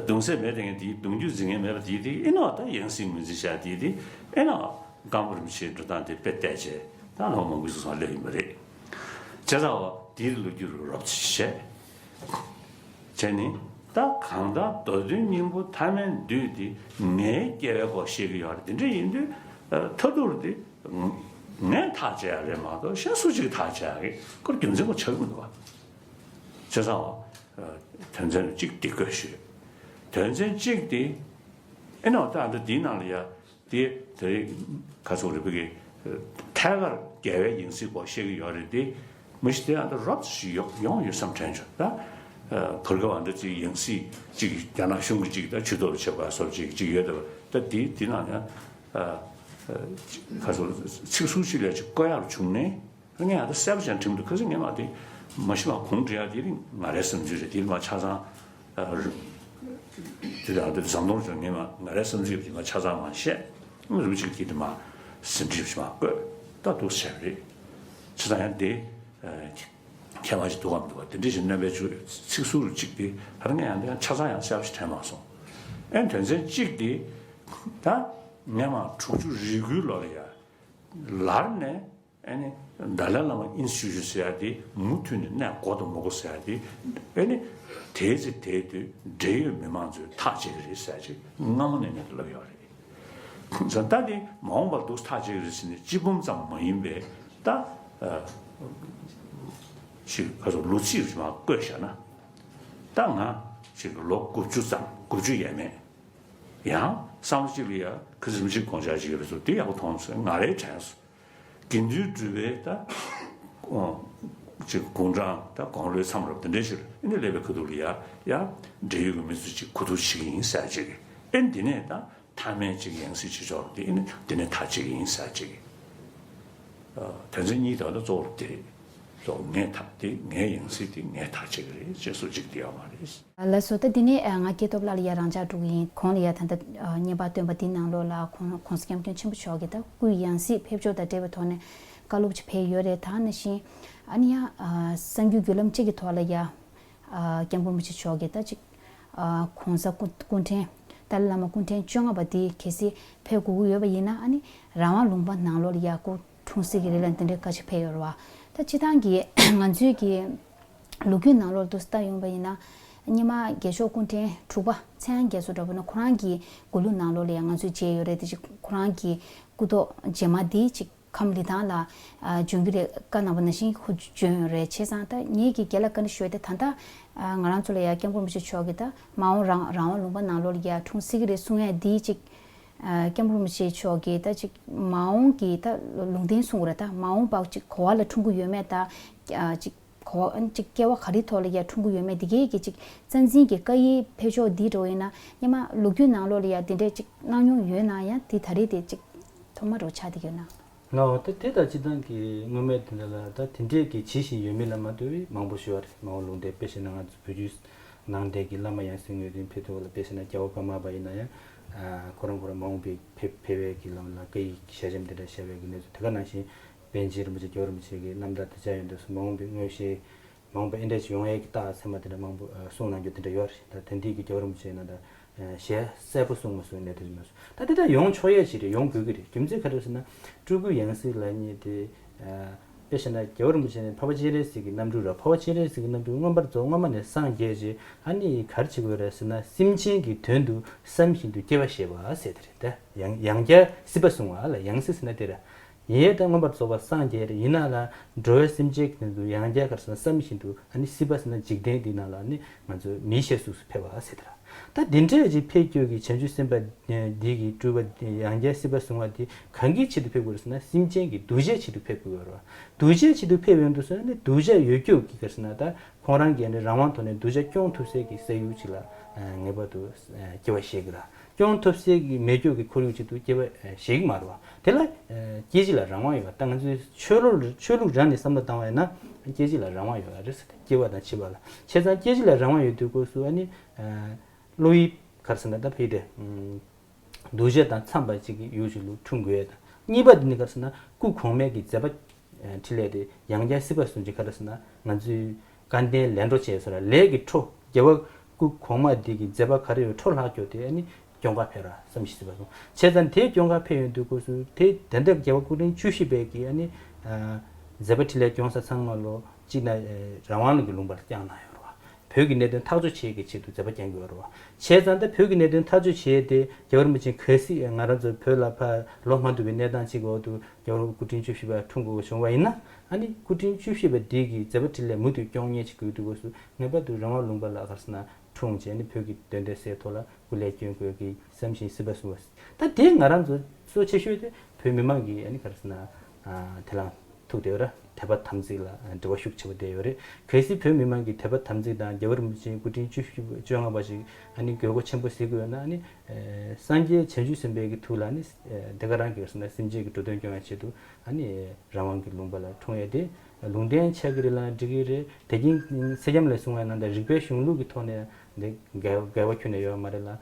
གདུང་སྲས་མེད་དེ་ངས་དེའི་གདུང་རྒྱུད་འཛིན་མཁན་མེད་པ་དེའི་དེ་ཨེ་ནོ་ད་ཡང་སྲིད་ངོས་འཛིན་བྱ་དེའི་དེ་ཨེ་ནོ་ཀརྨ་རིན་པོ་ཆེའི་འགྲོ་སྟངས་དེ་དཔེ་བལྟས་བྱས་ད་ལོ་མང་པོའི་སོང་སླེབས་ཡིན་པ་རེད། བྱས་ཙང་བ་དེའི་ལོ་རྒྱུས་རུ་རོབ་ཙམ་བྱས། བྱས་ནས་ད་གང་ལྟར་མདོ་དོན་སྙིང་པོ་ཐ་མལ་འདུས་དེ་ངའི་སྐྱེ་བའི་སྐོར་བཤད་ཀྱི་ཡོད་རེད། དེ་འདྲ་ཡིན་དུས་མཐའ་ཐུག་དེ། ངས་ཐག་བཅད་ཡ་རེད་མ་གཏོགས་གཞན་སུ་གཅིག་ཐག་བཅད་ཡ་གི་ཁོར་རྒྱུ་མཚན་ཁོ་ཆགས་ཀྱི་མི་འདུག་བ། བྱས་ཙང་། དོན་ཚན་གཅིག་འདི་བཀོད་ཞུས། དོན་ཚན་གཅིག་འདི། ཨེ་ནོ་ད་འདི་འདིའི་ནང་ལ་ཡ། དེ་དེ་རིང་ཁ་སོག་རེ་བུ་གི། ཐད་ཀར་རྒྱལ་བའི་ཡང་སྲིད་སྐོར་བཤད་ཀྱི་ཡོད་རེད་དེ། མི་ཞིག་དེ་ཨ་འདི་རོབ་ཙམ་ཞིག་ཡོང་ཡོང་ཡོད་བསམ་དྲན་བྱུང་ད། བར་སྐབས་ཨ་འདི་ཅིག་ཡང་སྲིད་ཅིག་རྒྱ་ནག་གཞུང་གི་ཅིག་ད་ཇུས་གཏོགས་བྱེད་དགོས་སོགས་ཅིག་ཅིག་ཡོད་དེ་ད་འདི་འདི་ནང་ཡ། ཁ་སོག་ཚིག་ཟུར་ཅིག་ལས་ཅིག་བཀོད་ཡག་བྱུང་ནས། ངས་ཡང་ད་གསལ་པོ་བྱས་ཁྲིམས་འདུག་ཁ་སང་ངས་མ་དེ་མ་གཞི་མ་གོང་འགྲོ་ཡག་དེ་རིང་ང་རའི་བསམ་ཚུལ་རེད། དེ་མ་ཆ་ཚང་། དེ་དང་དེ་ཟམ་གདོང་ཅོག་ངས་མ་ང་རའི་བསམ་ཚུལ་དེ་མ་ཆ་ཚང་མ་བཤད། ང་རུ་གཅིག་དེ་དེ་མ་ཟིན་བྲིས་མ་བཀོད་ད་འདུག་བྱས་པ་རེད། ཆ་ཚང་ཡང་དེ་ཁྱད་པར་ཅིག་འདུག་གམ་འདུག་བ་དེ་འདྲ་ཞིག་རྣམ་པའི་ཚིག་ཟུར་གཅིག་དེ་ཧ་ལ་ངས་ཡང་དེ་ཡང་ཆ་ཚང་ཡང་གསལ་པོ་ཞིག་དྲན་མ་སོང་། ཨེ་དོན་ཚན་གཅིག་དེ་ད་ངས་མ་དྲུག་ཅུ་རེ་དགུའི་ལོ་ལ་ཡ་ལར་ནས། ཨ་ནི་ཏཱ་ལའི་བླ་མ་ཨིན་སི་ཊི་ཊུ་ཊི་ཟེར་ཡ་དེ་མུ་མཐུད་ནས་གནས་དགོས་དང་མི་དགོས་ཟེར་ཡ་དེ། ཨ་ནི་དེའི་ཚེ་དེའི་དུས་འབྲེལ་ཡོད་མི་མང་ཚོས་ཐག་བཅད་ཀྱི་རེད་ཟེར་ཡ་ཅིག་སྔ་མོ་ནས་ནས་ལབ་ཡོད་རེད། ད་དེ་མ་འོངས་པར་འདུག་ཐག་བཅད་ཀྱི་རེད་ཟེར་ནས་གཅིག་འབུམ་ཙམ་མ་ཡིན་པའི་ད་ཨ་ཅིག་ག་ཚོད་ལོ་ཚིགས་རིགས་མ་བཀོད་བཞག་ན། ད་ང་ཅིག་ལོ་དགུ་བཅུ་ཙམ་དགུ་བཅུ་ཡས་མས། ཡང་བསམ་བློ་གཅིག་ལ་ཡ་ཁི་སིམ་གཅིག་དགོངས་འཆར་ཅིག་ཡོད་པའི་ཚོ་དེ་ཡག་པོ་མཐོང་སོང་། ང་རའི་དྲན་སོང་། དགེ་འདུན་གྲུབ་པའི་ད་ཅིག་དགུང་གྲངས་ད་དགུང་ལོའི་མཚམས་རབ་དེ་འདྲའི་ཕྱིར་ཨེ་ནི་སླེབས་པའི་ཁ་ཐུག་ལ་ཡ་ཡ་འབྲེལ་ཡོད་ཀྱི་མི་ཚོ་ཅིག་གོ་བསྡུར་བྱེད་ཀྱི་ཡིན་ཟེར་ཅིག་ཨེ་འདི་ནས་ད་མཐའ་མའི་ཅིག་ཡང་སྲིད་ཅིག་ཆོག་དེ་ཨེ་ནི་འདི་ནས་ཐག་བཅད་ཀྱི་ཡིན་ཟེར་ཅིག་དོན་ཚན་གཉིས་དག་ལ་གཙོ་བོར་དེ་གཙོ་བོ་ངས་ཐག་དེ་ངའི་ཡང་སྲིད་དེ་ངས་ཐག་བཅད་ཀྱི་རེད་ཅེས་སུ་ཅིག་བསྡད་ཡོད་མ་རེད། ལགས་སོ། ད་འདི་ནས་ང་སྐྱེས་སྟོབས་ལགས་ལ་ཡ་རང་འཇགས་འགྲོ་གི་ཡིན། གོང་ལ་ཡ་ད་ལྟ་བརྙན་པར་བཏོན་པ་འདི་ནང་ལོགས་ལ་གོང་གོང་ས་སྐྱབས་མགོན་ཆེན་པོ་མཆོག་གིས་ད་སྐུའི་ཡང་སྲིད་ཕེབས་ཕྱོགས་དང་འབྲེལ་བའི་ཐོག་ནས་བཀའ་སློབ་ཅིག་ཕེབས་ཡོད་རེད། ད་ནང་བཞིན་ཨ་ནི་ཡ་གསར་འགྱུར་བརྒྱུད་ལམ་གཅིག་གི་ཐོག་ལ་ཡ་སྐྱབས་མགོན་རིན་པོ་ཆེ་མཆོག་གིས་ད་ཅིག་གོང་ས་སྐུ་སྐུ་ཕྲེང་ཏཱ་ལའི་བླ་མ་སྐུ་ཕྲེང་བཅོ་ལྔ་པ་འདི་གལ་སྲིད་ཕེབས་དགོས་ཀྱི་ཡོད་པ་ཡིན་ན་ཨ་ནི་རང་དབང་ལུང་པ་ནང་ལོགས་ལ་ཡ་སྐུ་འཁྲུངས་སྲིད་ཀྱི་རེད་ལབ་འདི་འདྲའི་བཀའ་ཅིག་ཕེབས་ཡོད་རེད་བ། ད་སྤྱིར་བཏང་གི་ང་ཚོའི་གི་ལོ་རྒྱུས་ནང་ལོགས་དུ་ལྟ་ཡོང་བ་ཡིན་ན། སྔོན་མ་རྒྱལ་མཆོག་སྐུ་ཕྲེང་དྲུག་པ་ཚེ་དབང་རྒྱ་མཚོ་འདྲ་པོ་ན་ཁོ་རང་གི་མགུར་གླུ་ནང་ལོགས་ལ་ཡང་ང་ཚོས་མཇལ་ཡོད་རེད། དེ་ཅིག་ཁོ་རང་གི་སྐུ་ཐོག་རྗེས་མ་དེ་ཅིག་ཁམས་ལི་ཐང་ལ་འབྱོན་གྱི་རེད། བཀའ་གནང་བ་ནང་བཞིན་ཁོ་འབྱོན་ཡོད་རེད། བྱས་ཙང་ད་ངེད་ཀྱི་རྒན་ལགས་བཀའ་འདྲི་ཞུ་ཡ་དེ་ད་ལྟ་ང་རང་ཚོ་ལ་ཡང་སྐྱབས་མགོན་རིན་པོ་ཆེ་མཆོག་གིས་ད་མ་འོངས་རང་རང་དབང་ལུང་པ་ནང་ལོགས་ལ་ཡང་འཁྲུངས་སྲིད་ཀྱི་རེད་གསུང་ཡ་དེ་ཅིག་སྐྱབས་མགོན་རིན་པོ་ཆེ་མཆོག་གིས་ད་ཅིག་མ་འོངས་ཀྱི་ད་ལུང་བསྟན་གསུང་གི་རེད། ད་མ་འོངས་པ་ཅིག་ག་བ་ལ་འཁྲུངས་ཀྱི་ཡོད་མེད་ད་ཅིག་ག་བ་ཅིག་སྐྱེ་བ་ག་རེའི་ཐོག་ལ་ཡ་འཁྲུངས་ཀྱི་ཡོད་མེད་དེ་གའི་གི་ཅིག་རྩ་འཛིན་གྱི་བཀའ་ཡིག་ཕེབས་ཕྱོགས་འདི་འདྲ་བོ་ཡིན་ན་སྔོན་མ་ལོ་རྒྱུས་ནང་ལོགས་ལ་ཡ་དེ་འདྲས་ཅིག་གནང་མྱོང་ཡོད་ན་ཡང་དེ་ད་རེས་དེ་ཅིག་ཐོག་མ་འདྲ་བོ་ཆགས་བསྡད་ཡོད་ན། ལའོ་ད་དེ་ད་སྤྱིར་བཏང་གི་སྔོན་མའི་དེ་འདྲ་ལ་ད་དེ་འདྲས་ཀྱི་བྱེད་བཞིན་ཡོད་མེད་ལ་མ་ལྟོས་པའི་མང་པོ་ཞུ་བ་རེད། མ་འོངས་ལུང་བསྟན་དཔེ་བཞག་ན་ང་ཚོ་བོད་བརྒྱུད་ནང་བསྟན་གྱི་བླ་མ་ཡང་སྲིད་ངོས་འཛིན་ཕེབས་ཐུབ་པ་ལ་དཔེ་བཞག་ན་རྒྱལ་བ་ཀརྨ་པ་ཡིན་ན་ཡང་ཁོ་རང་ཁོ་རང་མ་འོངས་པའི་ཕེབས་ཕེབས་པའི་གི་ལམ་ལ་བཀའ་ཡིག་ཞལ་ཆེམས་དེ་འདྲ་བཞག་པའི་གི་གནས་ཚུལ། དེ་ག་ནང་བཞིན་པཎ་ཆེན་རིན་པོ་ཆེ་རྒྱལ་བ་རིན་པོ་ཆེ་གི་རྣམ་ཐར་དེ་ཆ་ཡོད་འདུག་སོ། མ་འོངས་པའི་མངོན་ཤེས་མ་འོངས་པ་ཨེ་འདྲ་ཞིག་ཡོང་ཡས་ཀྱི་རྟགས་མཚན་མ་དེ་འདྲ་མང་པོ་གསུངས་གནང་རྒྱུ་དེ་འདྲ་ཡོད་རེད། ད་དེ་འདི་གི་རྒྱལ་བ་རིན་པོ་ཆེ་ཡིན་ན་ད་ཞལ་གསལ་པོ་གསུངས་མ་གསུངས་གནད་དོན་ཞིག་མ་གསུངས། ད་དེ་ད་ཡོང་ཆོག་ཡས་ཞིག་རེད། ཡོང་དགོས་ཀྱི་རེད། རྒྱུ་མཚན་ག་རེ་ཟེར་ན་སྤྲུལ་སྐུའི་ཡང་སྲིད་ལབ་མཁན་དེ་དཔེ་བཞག་ན་རྒྱལ་བ་རིན་པོ་ཆེ་ནི་འཕགས་པ་སྤྱན་རས་གཟིགས་ཀྱི་རྣམ་སྤྲུལ་ར། འཕགས་པ་སྤྱན་རས་གཟིགས་ཀྱི་རྣམ་སྤྲུལ་མངོན་པར་རྫོགས་སྔོན་མ་ནས་སངས་རྒྱས་རྗེས་ཨ་ནི་ག་རེ་བྱེད་དགོས་རེད་ཟེར་ན་སེམས་ཅན་གྱི་དོན་དུ་བསམ་བཞིན་དུ་སྐྱེ་བ་བཞེས་པ་ཟེར་དེ་རེད། ད་ཡང་ཡང་བསྐྱར་སྲིད་པ་བཟུང་བ་ལ་ཡང་སྲིད་ཟེར་ན་དེ་རེད། ཡིན་ཡང་ད་མངོན་པར་རྫོགས་པར་སངས་རྒྱས་རེད། ཡིན་ན་ལ་འགྲོ་བའི་སེམས་ཅན་གྱི་དོན་དུ་ཡང་བསྐྱར་ག་རེ་ཟེར་ན་བསམ་བཞིན་དུ་ཨ་ནི་སྲིད་པ་ཟེར་ན་འཇིག་རྟེན་འདི་ནང་ལ་ཨ་ནི་ང་ཚོ་མིའི་ཤེས་གཟུགས་སུ་ཕེབས་པ་ཟེར་དེ་ར། ད་འདི་འདྲའི་ཅིག་ཕེབས་སྐྱོད་ཀྱི་བྱང་ཆུབ་སེམས་དཔའ་འདི་གི་སྤྲུལ་པ་ཡང་བསྐྱར་སྲིད་པ་བཟུང་བ་འདི་གང་གི་ཆེད་དུ་ཕེབས་དགོས་རེད་ཟེར་ན་སེམས་ཅན་གྱི་གདུལ་བྱའི་ཆེད་དུ་ཕེབས་དགོས་རེད་བ། གདུལ་བྱའི་ཆེད་དུ་ཕེབས་ཡོང་དུས་ཟེར་ན་ནི་གདུལ་བྱ་ཡོད་རྒྱུ་གི་ག་རེ་ཟེར་ན་ད་ཁོང་རང་གིས་ནི་རང་དབང་ཐོག་ནས་གདུལ་བྱ་སྐྱོང་ཐུབ་སའི་གི་ས་ཡུལ་ཅིག་ལ་ངེས་པར་དུ་སྐྱེ་བ་བཞེས་ཀྱི་ར། སྐྱོང་ཐུབ་སའི་གི་མེད་རྒྱུ་གི་ཁོར་ཡུག་ཅིག་ཏུ་སྐྱེ་བ་བཞེས་ཀྱི་མ་རེད་བ། དེ་ལ་སྐྱེ་འཆི་ལ་རང་དབང་ཡོད་པ། ད་ང་ཚོའི་ཆོས་ལུགས་ཆོས་ལུགས་རང་ནས་བསམ་བློ་བཏང་བ་ཡིན་ན་སྐྱེ་འཆི་ལ་རང་དབང་ཡོད་པ་རེད་ཟེར་ཏེ། སྐྱེ་བ་དང་འཆི་བ་ལ། བྱས་ཙང་སྐྱེ་འཆི་ལ་རང་དབང་ཡོད་དུས་སྐབས་སུ་ཨ་ནི་བློ་ཡི་ག་རེ་ཟེར་ན་ད་ཕ་གི་དེ་གདུལ་བྱ་དང་འཚམས་པ་ཅིག་གི་ཡུལ་ཅིག་ལ་འཁྲུངས་དགོས་ཡ་དང་། གཉིས་པ་དེ་ནི་ག་རེ་ཟེར་ན་སྐུ་གོང་མའི་གི་མཛད་པ་འཕྲིན་ལས་དེ་ཡང་བསྐྱར་སྲིད་པ་བཟུང་ཅིག་ག་རེ་ཟེར་ན་ང་ཚོའི་སྐལ་ལྡན་ལས་འཕྲོ་བཅས་སོ་ར་ལས་ཀྱི་འཕྲོ། རྒྱལ་བ་སྐུ་གོང་མ་འདི་གི་མཛད་པ་ག་རེ་ཡོད་འཕྲོ་བརླག་སྐྱོ་དེ་ཨ་ནི་སྐྱོང་ག་ཕེབས་ར་བསམ་ཞིག་སྲིད་པ་སོང་། བྱས་ཙང་དེ་སྐྱོང་ག་ཕེབས་ཡོང་དུས་སྐབས་སུ་དེ་དེ་འདྲ་རྒྱལ་བ་སྐུ་ཕྲེང་བཅུ་བཞི་པའི་གི་ཨ་ནི་མཛད་པ་འཕྲིན་ལས་སྐྱོང་ས་ཚང་མ་ལོ་གཅིག་ན་རང་དབང་ལུང་གི་ལུང་པར་བསྐྱངས་གནང་ཡོད་རེད་བ། བོད་ཀྱི་གནད་དོན་ཐག་གཅོད་བྱེད་ཀྱི་ཆེད་དུ་མཛད་པ་བསྐྱངས་ཀྱི་ཡོད་རེད་བ། བྱས་ཙང་ད་བོད་ཀྱི་གནད་དོན་ཐག་གཅོད་བྱེད་དེ་རྒྱལ་བ་རིན་པོ་ཆེ་གལ་སྲིད་ང་རང་ཚོ་བོད་ལ་ཕར་ལོག་མ་ཐུབ་པའི་གནས་སྟངས་ཅིག་འོག་ཏུ་རྒྱལ་བ་སྐུ་ཕྲེང་བཅུ་བཞི་པ་འཁྲུངས་དགོས་བྱུང་བ་ཡིན་ན་ཨ་ནི་སྐུ་ཕྲེང་བཅུ་བཞི་པ་འདི་གི་མཛད་པ་འཕྲིན་ལས་མུ་མཐུད་སྐྱོང་མཁན་ཅིག་དགོས་དུས་སྐབས་སུ་ངེས་པར་དུ་རང་དབང་ལུང་པ་ལ་ག་རེ་ཟེར་ན་འཁྲུངས་བྱས་ནས་བོད་ཀྱི་དོན་དང་སེལ་ཐོག་ལ་སྐུ་ལས་སྐྱོན་དགོས་ཀྱི་བསམ་བཞིན་སྲིད་པ་བཟུང་བ། ད་དེ་ང་རང་ཚོ་གཙོ་ཆེ་ཤོས་དེ་བོད་མི་མང་གི་ཨ་ནི་ག་རེ་ཟེར་ན་དེ་ལ་ཐུག་བསྡད་ཡོད་ར། དད་པ་དམ་ཚིག་ལ་འབྲེལ་བ་ཤུགས་ཆེ་པོ་བསྡད་ཡོད་རེད། གལ་སྲིད་བོད་མི་མང་གི་དད་པ་དམ་ཚིག་དང་རྒྱལ་བ་རིན་པོ་ཆེ་སྐུ་ཕྲེང་བཅུ་བཅོ་ལྔ་པ་ཞིག་ཨ་ནི་དགོས་མཁོ་ཆེན་པོ་གཟིགས་དགོས་ན་ཨ་ནི་སངས་རྒྱས་བྱང་ཆུབ་སེམས་དཔའི་གི་ཐུགས་ལ་ཨ་ནི་དེ་ག་རང་གི་ག་རེ་ཟེར་ན་སེམས་ཅན་གྱི་འགྲོ་དོན་སྐྱོང་བའི་ཆེད་དུ་ཨ་ནི་རང་དབང་གི་ལུང་པ་ལ་འཁྲུངས་ཡས་དེ་ལུང་བསྟན་ཆགས་ཀྱི་རེད་ལ་འགྲིག་གི་རེད། དེ་རིང་ཚེ་རྒྱམ་ལས་གསུངས་པ་ནང་ལྟར་རིགས་པའི་གཞུང་ལུགས་ཀྱི་ཐོག་ནས་འདི་འགལ་འགལ་བ་ཁྱོན་ནས་ཡོད་མ་རེད་ལ།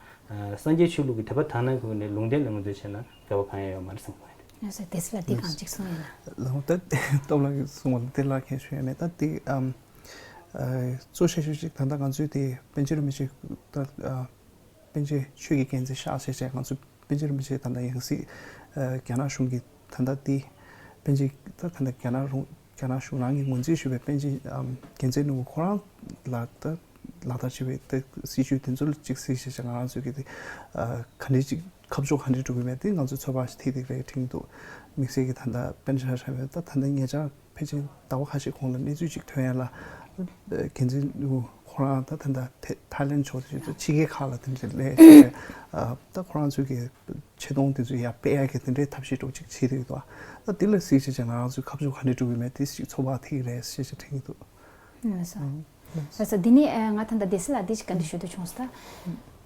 སངས་རྒྱས་ཆོས་ལུགས་ཀྱི་དད་པ་དག་སྣང་གི་སྒོ་ནས་ལུང་བསྟན་ལ་ངོས་འཛིན་བྱས་ན་འགལ་བ་གང་ཡང་ཡོད་མ་རེད་བསམ་གྱི་ཡོད། ཡོད་ས་དེ་སྲིད་ལ་འདི་གང་ཅིག་གསུང་ཡོད་ན། ལགས་ད་སྟོབས་ལགས་ཀྱིས་གསུངས་པ་ལ་དེ་ལ་ཁྱད་ཆོས་ཡོད་མེད་ད་འདི་ཨམ། གཙོ་ཆེ་ཤོས་ཅིག་ད་ལྟ་ང་ཚོའི་དེ་པཎ་ཆེན་རིན་པོ་ཆེ་ད་པཎ་ཆེན་ཆོས་ཀྱི་རྒྱལ་མཚན་ཤག་བྱས་བྱས་ང་ཚོ་པཎ་ཆེན་རིན་པོ་ཆེ་ད་ལྟ་ཡང་སྲིད་རྒྱ་ནག་གཞུང་གིས་ད་ལྟ་དེ་ པཎ་ཆེན་ད་ད་ལྟ་རྒྱ་ནག་རུ་རྒྱ་ནག་གཞུང་ནང་གི་ངོས་འཛིན་ཞུས་པའི་པཎ་ཆེན་ཨམ་རྒྱལ་མཚན་ནོར་བུ་ཁོ་རང་ལ་ད་ལག་བསྟར་བྱས་པའི་ད་སྲིད་བྱུས་དེ་ཚོ་ལ་གཅིག་གཟིགས་ཤིག་ང་རང་ཚོའི་གི་དེ་ཨ་ག་འདྲས་ཅིག་ཁ་ཕྱོགས་ག་འདྲས་འགྲོ་གི་མེད་དེ་ང་ཚོ་ཚོད་དཔག་ཞིག་ཐེབས་ཐེབས་རེད་དྲན་གྱི་འདུག་དམིགས་བསལ་གྱི་ད་ལྟ་པཎ་ཆེན་ཧྲ་ཧྲ་བའི་ད་ད་ལྟ་ཉེ་ཆར་ཕལ་ཆེར་ཟླ་བ་ཁ་ཤས་གོང་ལ་གནས་ཚུལ་ཅིག་ཐོན་ཡ་ལ། རྒྱལ་མཚན་ནོར་བུ་ཁོ་རང་ད་ད་ལྟ་ཐེ་ཐའི་ལེན་ཕྱོགས་དེ་ཕྱི་རྒྱལ་ཁག་ལ་དེ་འདྲ་སླེབས་བྱས་ཨ་ད་ཁོ་རང་ཚོའི་གི་ཆེ་མཐོང་དེ་ཚོ་ཡར་སྤེལ་ཡ་གི་དེ་འདྲའི་ཐབས་ཤེས་འདྲ་བོ་ཅིག་བྱེད་བསྡད་ཡོད་དོ། ད་དེ་ལ་གཟིགས་བྱས་ང་རང་ཚོའི་ཁ་ཕྱོགས་ག་འདྲ་འགྲོ་གི་མེད་དེ་ཞིག་ཚོད་དཔག་ཐེབས་ཀྱི་རེད་ཞེས་ཞེས་དྲན་གྱི་འདུག་ལགས་སོ། ལགས་སོ། འདི་ནས་ཨ་ང་ད་ལྟ་སྡེ་སྲིད་ལགས་འདི་ཞིག་བཀའ་འདྲི་ཞུ་འདོད་བྱུང་སོང་ད།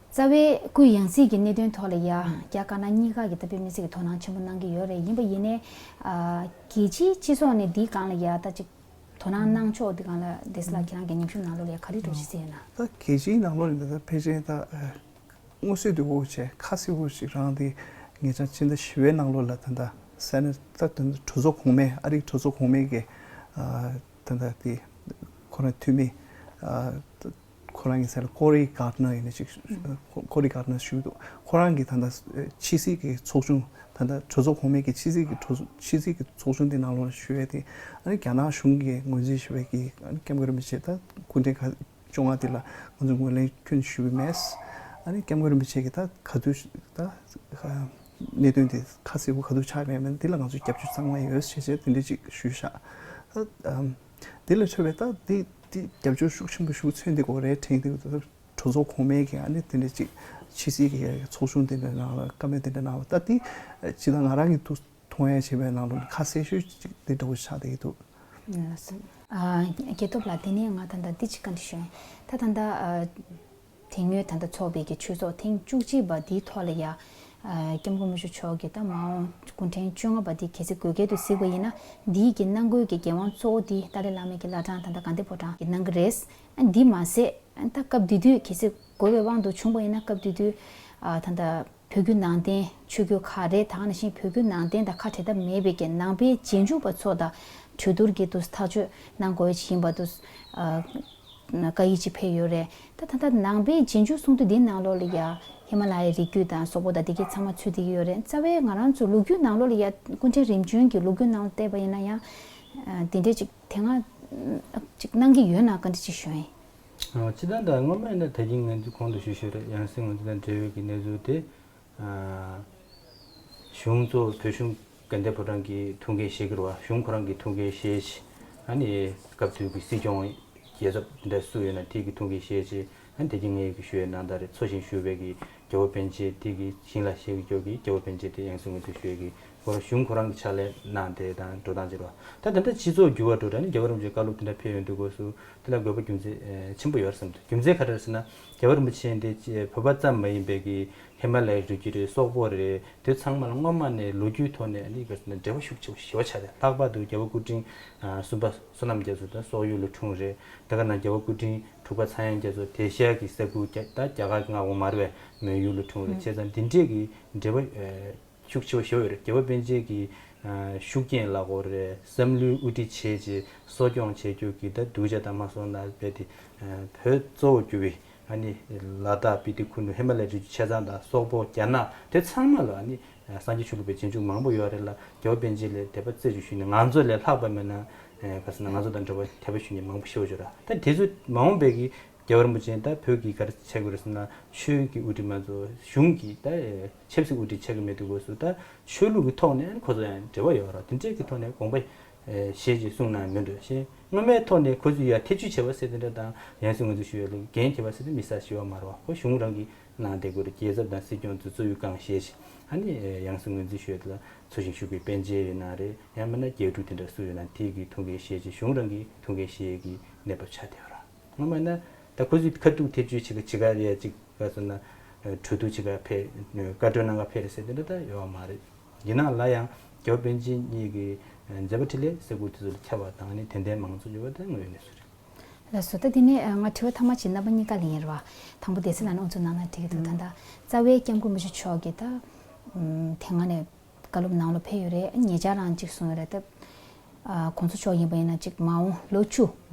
རྩ་བའི་སྐུའི་ཡང་སྲིད་ཀྱི་གནད་དོན་ཐོག་ལ་ཡ་རྒྱ་དཀར་ནག་གཉིས་ཀ་གི་ད་དཔེ་མི་སྲིད་ཀྱི་དོ་སྣང་ཆེན་པོ་གནང་གི་ཡོད་རེད། ཡིན་པ་ཡིན་ནའི་ཨ་རྒྱལ་སྤྱིའི་སྤྱི་ཚོགས་ནས་འདིའི་སྒང་ལ་ཡ་ད་ཅིག་དོ་སྣང་གནང་ཕྱོགས་འདི་སྒང་ལ་སྡེ་སྲིད་ལགས་ཁྱེད་རང་གི་ཉམས་ཞིབ་ནང་ལོགས་ལ་ཡ་ག་རེ་འདྲ་བོ་ཞིག་གསལ་ཡོད་ན། ད་རྒྱལ་སྤྱིའི་ནང་ལོགས་ལ་ད་ཕལ་ཆེར་ད་ཨ་མངོན་གསལ་དོད་པོ་བྱས་ཁ་གསལ་པོ་ཞིག་རང་དེ་ཉེ་ཆར་ཕྱི་ཟླ་བཞི་པའི་ནང་ལོགས་ལ་ད་ལྟ་ས་གནས་ད་ད་གྲོས་ཚོགས་གོང་མའི་ཨ་རིའི་གྲོས་ཚོགས་གོང་མའི་གི་ཨ་ད་ལྟ་དེ་ཁོ་རང་འཐུས་མི་ཨ་ཁོ་རང་གི་སྲས་ལ་ཀོ་རི་གྷར་ནར་ཡིན་ན་ཅིག་ཀོ་རི་གྷར་ནར་ཞུས་འདུག་ཁོ་རང་གི་ད་ལྟ་ཕྱི་སྲིད་ཀྱི་ཚོགས་ཆུང་ད་ལྟ་གྲོས་ཚོགས་གོང་མའི་གི་ཕྱི་སྲིད་ཀྱི་གྲོས་ཚོགས་ཕྱི་སྲིད་ཀྱི་ཚོགས་ཆུང་དེ་ནང་ལོགས་ཞུ་ཡས་དེ་ཨ་ནི་རྒྱ་ནག་གཞུང་གིས་ངོས་འཛིན་ཞུ་བའི་གི་ཨ་ནི་སྐྱབས་མགོན་རིན་པོ་ཆེ་ད་སྐུ་ཕྲེང་ཁ་བཅོ་ལྔ་དེ་ལ་ང་ཚོས་ངོས་ལེན་ཁྱོན་ཞུ་གི་མེད། ཨ་ནི་སྐྱབས་མགོན་རིན་པོ་ཆེ་གིས་ད་ག་དུས་ད་གནད་དོན་དེ་ཁ་གསལ་པོ་ག་དུས་ཆགས་ཡོད་མེད་འདི་ལ་ང་ཚོས་སྐྱབས་བཅོལ་གཙང་མ་ཡོད་ཞེས་བྱས་དེ་འདྲ་ཅིག་ཞུས་ཤག་ད་ཨམ་དེ་ལས་འཕྲོས་པའི་ད་དེ་དེ་རྒྱབ་སྐྱོར་ཤུགས་ཆེན་པོ་ཞིག་མཚོན་བསྡད་དགོས་རེད་དྲན་གྱི་འདུག་གྲོས་ཚོགས་གོང་མའི་གི་ཨ་ནི་དེ་འདྲ་ཅིག་ཕྱི་སྲིད་ཀྱི་ཚོགས་ཆུང་དེ་འདྲ་ནང་ལ་བཀའ་མོལ་དེ་འདྲ་གནང་བ་ད་དེ་ཇི་ལྟར་ང་རང་གི་ཐུགས་མཐོང་ཡས་བྱས་པའི་ནང་ལོགས་ནས་ཁ་གསལ་ཤོས་ཅིག་དེ་འདྲ་བོ་ཆགས་བསྡད་ཀྱི་འདུག་ལགས་སོ། ཨ་རྒྱལ་སྟོབས་ལགས་དེ་ནས་ང་ད་ལྟ་འདི་ཅིག་བཀའ་འདྲི་ཞུ་ཡིན། ད་ད་ལྟ་ཨ་དེ་སྔོན་ད་ལྟ་འཚོགས་པའི་གི་ཆོས་ཚོགས་ཐེངས་བཅུ་གཅིག་པ་འདིའི་ཐོག་ལ་ཡ་ཨ་སྐྱབས་མགོན་རིན་པོ་ཆེ་མཆོག་གིས་ད་མ་འོངས་སྐུ་ཕྲེང་བཅོ་ལྔ་པ་འདི་གལ་སྲིད་དགོས་གལ་དུ་གཟིགས་པ་ཡིན་ན་འདིའི་གི་གནང་དགོས་ཀྱི་འགན་དབང་གཙོ་བོ་འདི་ཏཱ་ལའི་བླ་མའི་གི་བླ་བྲང་ད་ལྟ་དགའ་ལྡན་ཕོ་བྲང་གིས་གནང་གི་རེད། ཨ་འདི་མ་ཟད་ཨ་ད་སྐབས་དེ་དུས་གལ་སྲིད་དགོས་པའི་དབང་དུ་བྱུང་པ་ཡིན་ན་སྐབས་དེ་དུས་ཨ་ད་ལྟ་བོད་བརྒྱུད་ནང་བསྟན་ཆོས་བརྒྱུད་ཁག་རེད། ད་ག་ནང་བཞིན་བོད་བརྒྱུད་ནང་བསྟན་དང་ཁ་བྲལ་ཐབས་མེད་པའི་གི་ནང་པའི་རྗེས་འཇུག་པ་ཚོ་དང་གྲོས་བསྡུར་གྱི་དུས་ཐག་གཅོད་གནང་དགོས་ཡ་ཅིག་ཡིན་པ་དུས་ཨ་བཀའ་ཡིག་ཅིག་ཕེབས་ཡོད་རེད། ད་ད་ལྟ་ནང་པའི་རྗེས་འཇུག་གསུང་དུས་འདིའི་ནང་ལོགས་ལ་ཡ་ཧི་མ་ལ་ཡའི་རི་རྒྱུད་དང་སོག་པོ་དང་འདི་གའི་ཚང་མ་ཚུད་བསྡད་ཀྱི་ཡོད་རེད། རྩ་བའི་ང་རང་ཚོ་ལོ་རྒྱུས་ནང་ལོགས་ལ་ཡ་སྐུ་ཕྲེང་རིམ་བྱོན་གྱི་ལོ་རྒྱུས་ནང་བལྟས་པ་ཡིན་ན་ཡང་ཨ་འདི་འདྲས་ཅིག་དེ་སྔ་ཅིག་གནང་གི་ཡོད་ན་བཀའ་འདྲི་ཅིག་ཞུ་ཡིན། ཨ་སྤྱིར་བཏང་ད་སྔོན་མ་ཡིན་ན་ད་གིན་ང་ཚོས་གོང་དུ་ཞུས་ཞུས་རེད། ཡང་སྲིད་ངོས་འཛིན་དང་འབྲེལ་ཡོད་ཀྱི་གནས་ཚུལ་དེ་ཨ་གཞུང་གཙོ་བོ་བོད་གཞུང་དགའ་ལྡན་ཕོ་བྲང་གིས་ཐུགས་འགན་བཞེས་ཀྱི་རེད་བ། གཞུང་ཁོ་རང་གིས་ཐུགས་འགན་བཞེས་བྱས་ཨ་ནི་སྐབས་དེ་དུས་ཀྱི་སྲིད་སྐྱོང་རྒྱལ་ཚབ་དེ་འདྲ་སུ་ཡོད་ན་དེ་གིས་ཐུགས་འགན་བཞེས་བྱས་ཨ་ནི་ད་གིན་ངས་ཀྱི་ཞུ་ཡས་ནང་ལྟར་རེད། འཚོ་ཞིང་བཞུགས་པའི་གི་རྒྱལ་བ་པཎ་ཆེན་དེ་གི་ཞིང་ལ་གཤེགས་ཀྱི་སྐྱོབ་ཀྱི་རྒྱལ་བ་པཎ་ཆེན་དེ་ཡང་སྲིད་ངོས་འཛིན་ཞུ་ཡས་ཀྱི་སྐོར་གཞུང་ཁོ་རང་གི་ཕྱག་ལས་གནང་དེ་དང་འགྲོ་སྟངས་བྱེད་རོགས། ད་ད་ལྟ་སྤྱི་ཚོགས་འགྱུར་བ་འགྲོ་དྲ་ནི་རྒྱལ་བ་རིན་པོ་ཆེའི་བཀའ་སློབ་དེ་འདྲ་ཕེབས་ཡོང་དུས་སྐབས་སུ་དེ་ལ་དགོས་པ་རྒྱུ་མཚན་ཆེན་པོ་ཡོད་རེད་བསམ་འདུག་རྒྱུ་མཚན་ག་རེ་རེད་ཟེར་ན་རྒྱལ་བ་རིན་པོ་ཆེ་འདི་བོད་པ་ཙམ་མ་ཡིན་པའི་གི་ཧི་མ་ལ་ཡའི་རི་རྒྱུད་རེད། སོག་པོ་རེད། དེ་ཚང་མ་ལ་སྔོན་མ་ནས་ལོ་རྒྱུས་ཐོག་ནས་ནི་ག་རེ་ཟེར་ན་འབྲེལ་བ་ཤུགས་ཆེ་པོ་ཞེ་པོ་ཆགས་ཏེ་ལྷག་པར་དུ་རྒྱལ་བ་སྐུ་ཕྲེང་གསུམ་པ་བསོད་ནམས་རྒྱ་མཚོ་དང་སོག་ཡུལ་ལ་འཁྲུངས་རེད། དེ་ག་ནང་རྒྱལ་བ་སྐུ་ཕྲེང་དྲུག་པ་ཚངས་དབྱངས་རྒྱ་མཚོ་དེ་ཤར་གྱི་ས་ཁུལ་རྒྱ་ད་རྒྱ་གར་གྱི་མངའ་འོག་མ་རེད་པས། མོན་ཡུལ་ལ་འཁྲུངས་རེད། བྱས་ཙང་འདི་འདྲས་ཀྱི་འབྲེལ་བ་ཤུགས་ཆེ་བ་ཞེ་པོ་ཡོད་རེད། རྒྱལ་བ་པཎ་ཆེན་གྱི་ཤུགས་རྐྱེན་ལ་གོ་རེད། བསམ་བློའི་དབུ་ཁྲིད་བྱས་རྗེས་གསོ་སྐྱོང་བྱེད་རྒྱུ་གི་ད་གདུལ་བྱ་དང་མ་སོང་ན་རྦད་དེ་བོད་གཙོ་བོ་གྱུར་པའི་ཨ་ནི་ལ་དྭགས་སྤི་ཏི་ཁུ་ནུ་ཧི་མ་ལ་ཡའི་རི་རྒྱུད་ཆ་ཚང་དང་སོག་པོ་རྒྱ་ནག་དེ་ཚང་མ་ལ་ཨ་ནི་སངས་རྒྱས་ཆོས་ལུགས་པའི་རྗེས་འཇུག་མང་པོ་ཡོད་རེད་ལ། རྒྱལ་བ་པཎ་ཆེན་ལ་དད་པ་རྩེ་གཅིག་ཞུས་ནས་ང་ཚོ་ལས་ལྷག་པ་མེད་ན་ག་ཟེར་ན་ང་ཚོ་དང་འདྲ་བ་དད་པ་ཞུ་མཁན་མང་པོ་ཞེ་པོ་ཅིག་ཡོད་རེད། ད་དེ་ཚོ་མ་འོངས་པའི་གི་རྒྱལ་བ་རིན་པོ་ཆེ་ད་བོད་ཀྱི་ག་རེ་བྱེད་དགོས་རེད་ཟེར་ན་ཆོས་ཀྱི་དབུ་ཁྲིད་མ་གཏོགས་གཞུང་གི་ད་ཆབ་སྲིད་དབུ་ཁྲིད་ཆགས་ཀྱི་མེད་དུས་སྐབས་སུ་ད་ཆོས་ལུགས་ཀྱི་ཐོག་ནས་ཁོ་ཚོ་ཡང་འབྲེལ་བ་ཡོད་རེད། དེ་འདྲས་ཀྱི་ཐོག་ནས་དགོངས་པ་བཞེས་ཅེས་གསུངས་གནང་མི་འདུག་ཤེས། སྔོན་མའི་ཐོག་ནས་ཁོ་ཚོས་ཡ་ཐེ་བྱུས་བྱས་པ་ཟེར་དེ་འདྲ་དང་ཡང་སྲིད་ངོས་འཛིན་ཞུ་ཡ་ལ་འགན་འཁྱེར་བ་ཟེར་དེ་མི་ས་ཞི་བ་མ་རེད་བ། ཁོ་གཞུང་རང་གིས་གནང་བསྡད་དགོས་རེད། རྒྱལ་ཚབ་དང་སྲིད་སྐྱོང་ཚོས་གཙོ་བོའི་བསྐང་བཞེས་ཤིག་ཨ་ནི་ཡང་སྲིད་ངོས་འཛིན་ཞུ་ཡ་དེ་ལ་འཚོ་ཞིང་བཞུགས་པའི་པཎ་ཆེན་ཡོད་ན་རེད། ཡང་མིན་ན་རྒྱལ་ཕྲུག་དེ་འདྲ་སུ་ཡོད་ན་དེ་གིས་ཐུགས་འགན་བཞེས་ཅིག་གཞུང་རང་གིས་ཐུགས་འགན་བཞེས་ཡ་གི་གནས་བབ་ཆགས་བསྡད་ཡོད་རེད། སྔོན་མ་ན་ད་ཁོ་ཚོས་ཁ་ཐུག་ཐེ་བྱུས་བྱེད་ཀ་བྱེད་ཀ་རེད། ཅིག་ག་ཟེར་ན་གྲོས་བསྡུར་བྱེད་ཀ་ཕེབས། བཀའ་གྲོས་གནང་ག་ཕེབས་རེད་ཟེར་དེ་འདྲ་ད་ཡོད་མ་རེད། ཡིན་ནའང་ལ་ཡང་རྒྱལ་བ་པཎ་ཆེན་གཉིས་ཀྱི་མཛད་པ་འཕྲིན་ལས་ས་ཁུལ་དེ་ཚོ་ལ་ཁྱབ་པ་དང་ནི་དད་ལྡན་མང་ཚོགས་འབྱོར་བ་དེ་དངོས་ཡོད་གནས་ཚུལ་རེད། ལགས་སོ། ད་དེ་ནས་ང་དྲི་བ་ཐ་མ་གཅིག་རྣམ་པ་གཉིས་ཀ་ལ་ཡིན་རེད་བ། དང་པོ་སྡེ་ཚན་ལ་ནི་ཨུ་ཚུགས་གནང་ན་འགྲིག་གི་འདུག་ད་ལྟ་རྩ་བའི་སྐྱབས་མགོན་རིན་པོ་ཆེ་མཆོག་གིས་ད་དེ་སྔ་ནས་བཀའ་སློབ་ནང་ལ་ཕེབས་ཡོད་རེད། ཉེ་ཆར་རང་གཅིག་གསུངས་ཡོད་རེད། ད་གོང་ས་མཆོག་ཡིན་པ་ཡིན་ན་གཅིག་མ་འོངས་ལོ་བཅུ་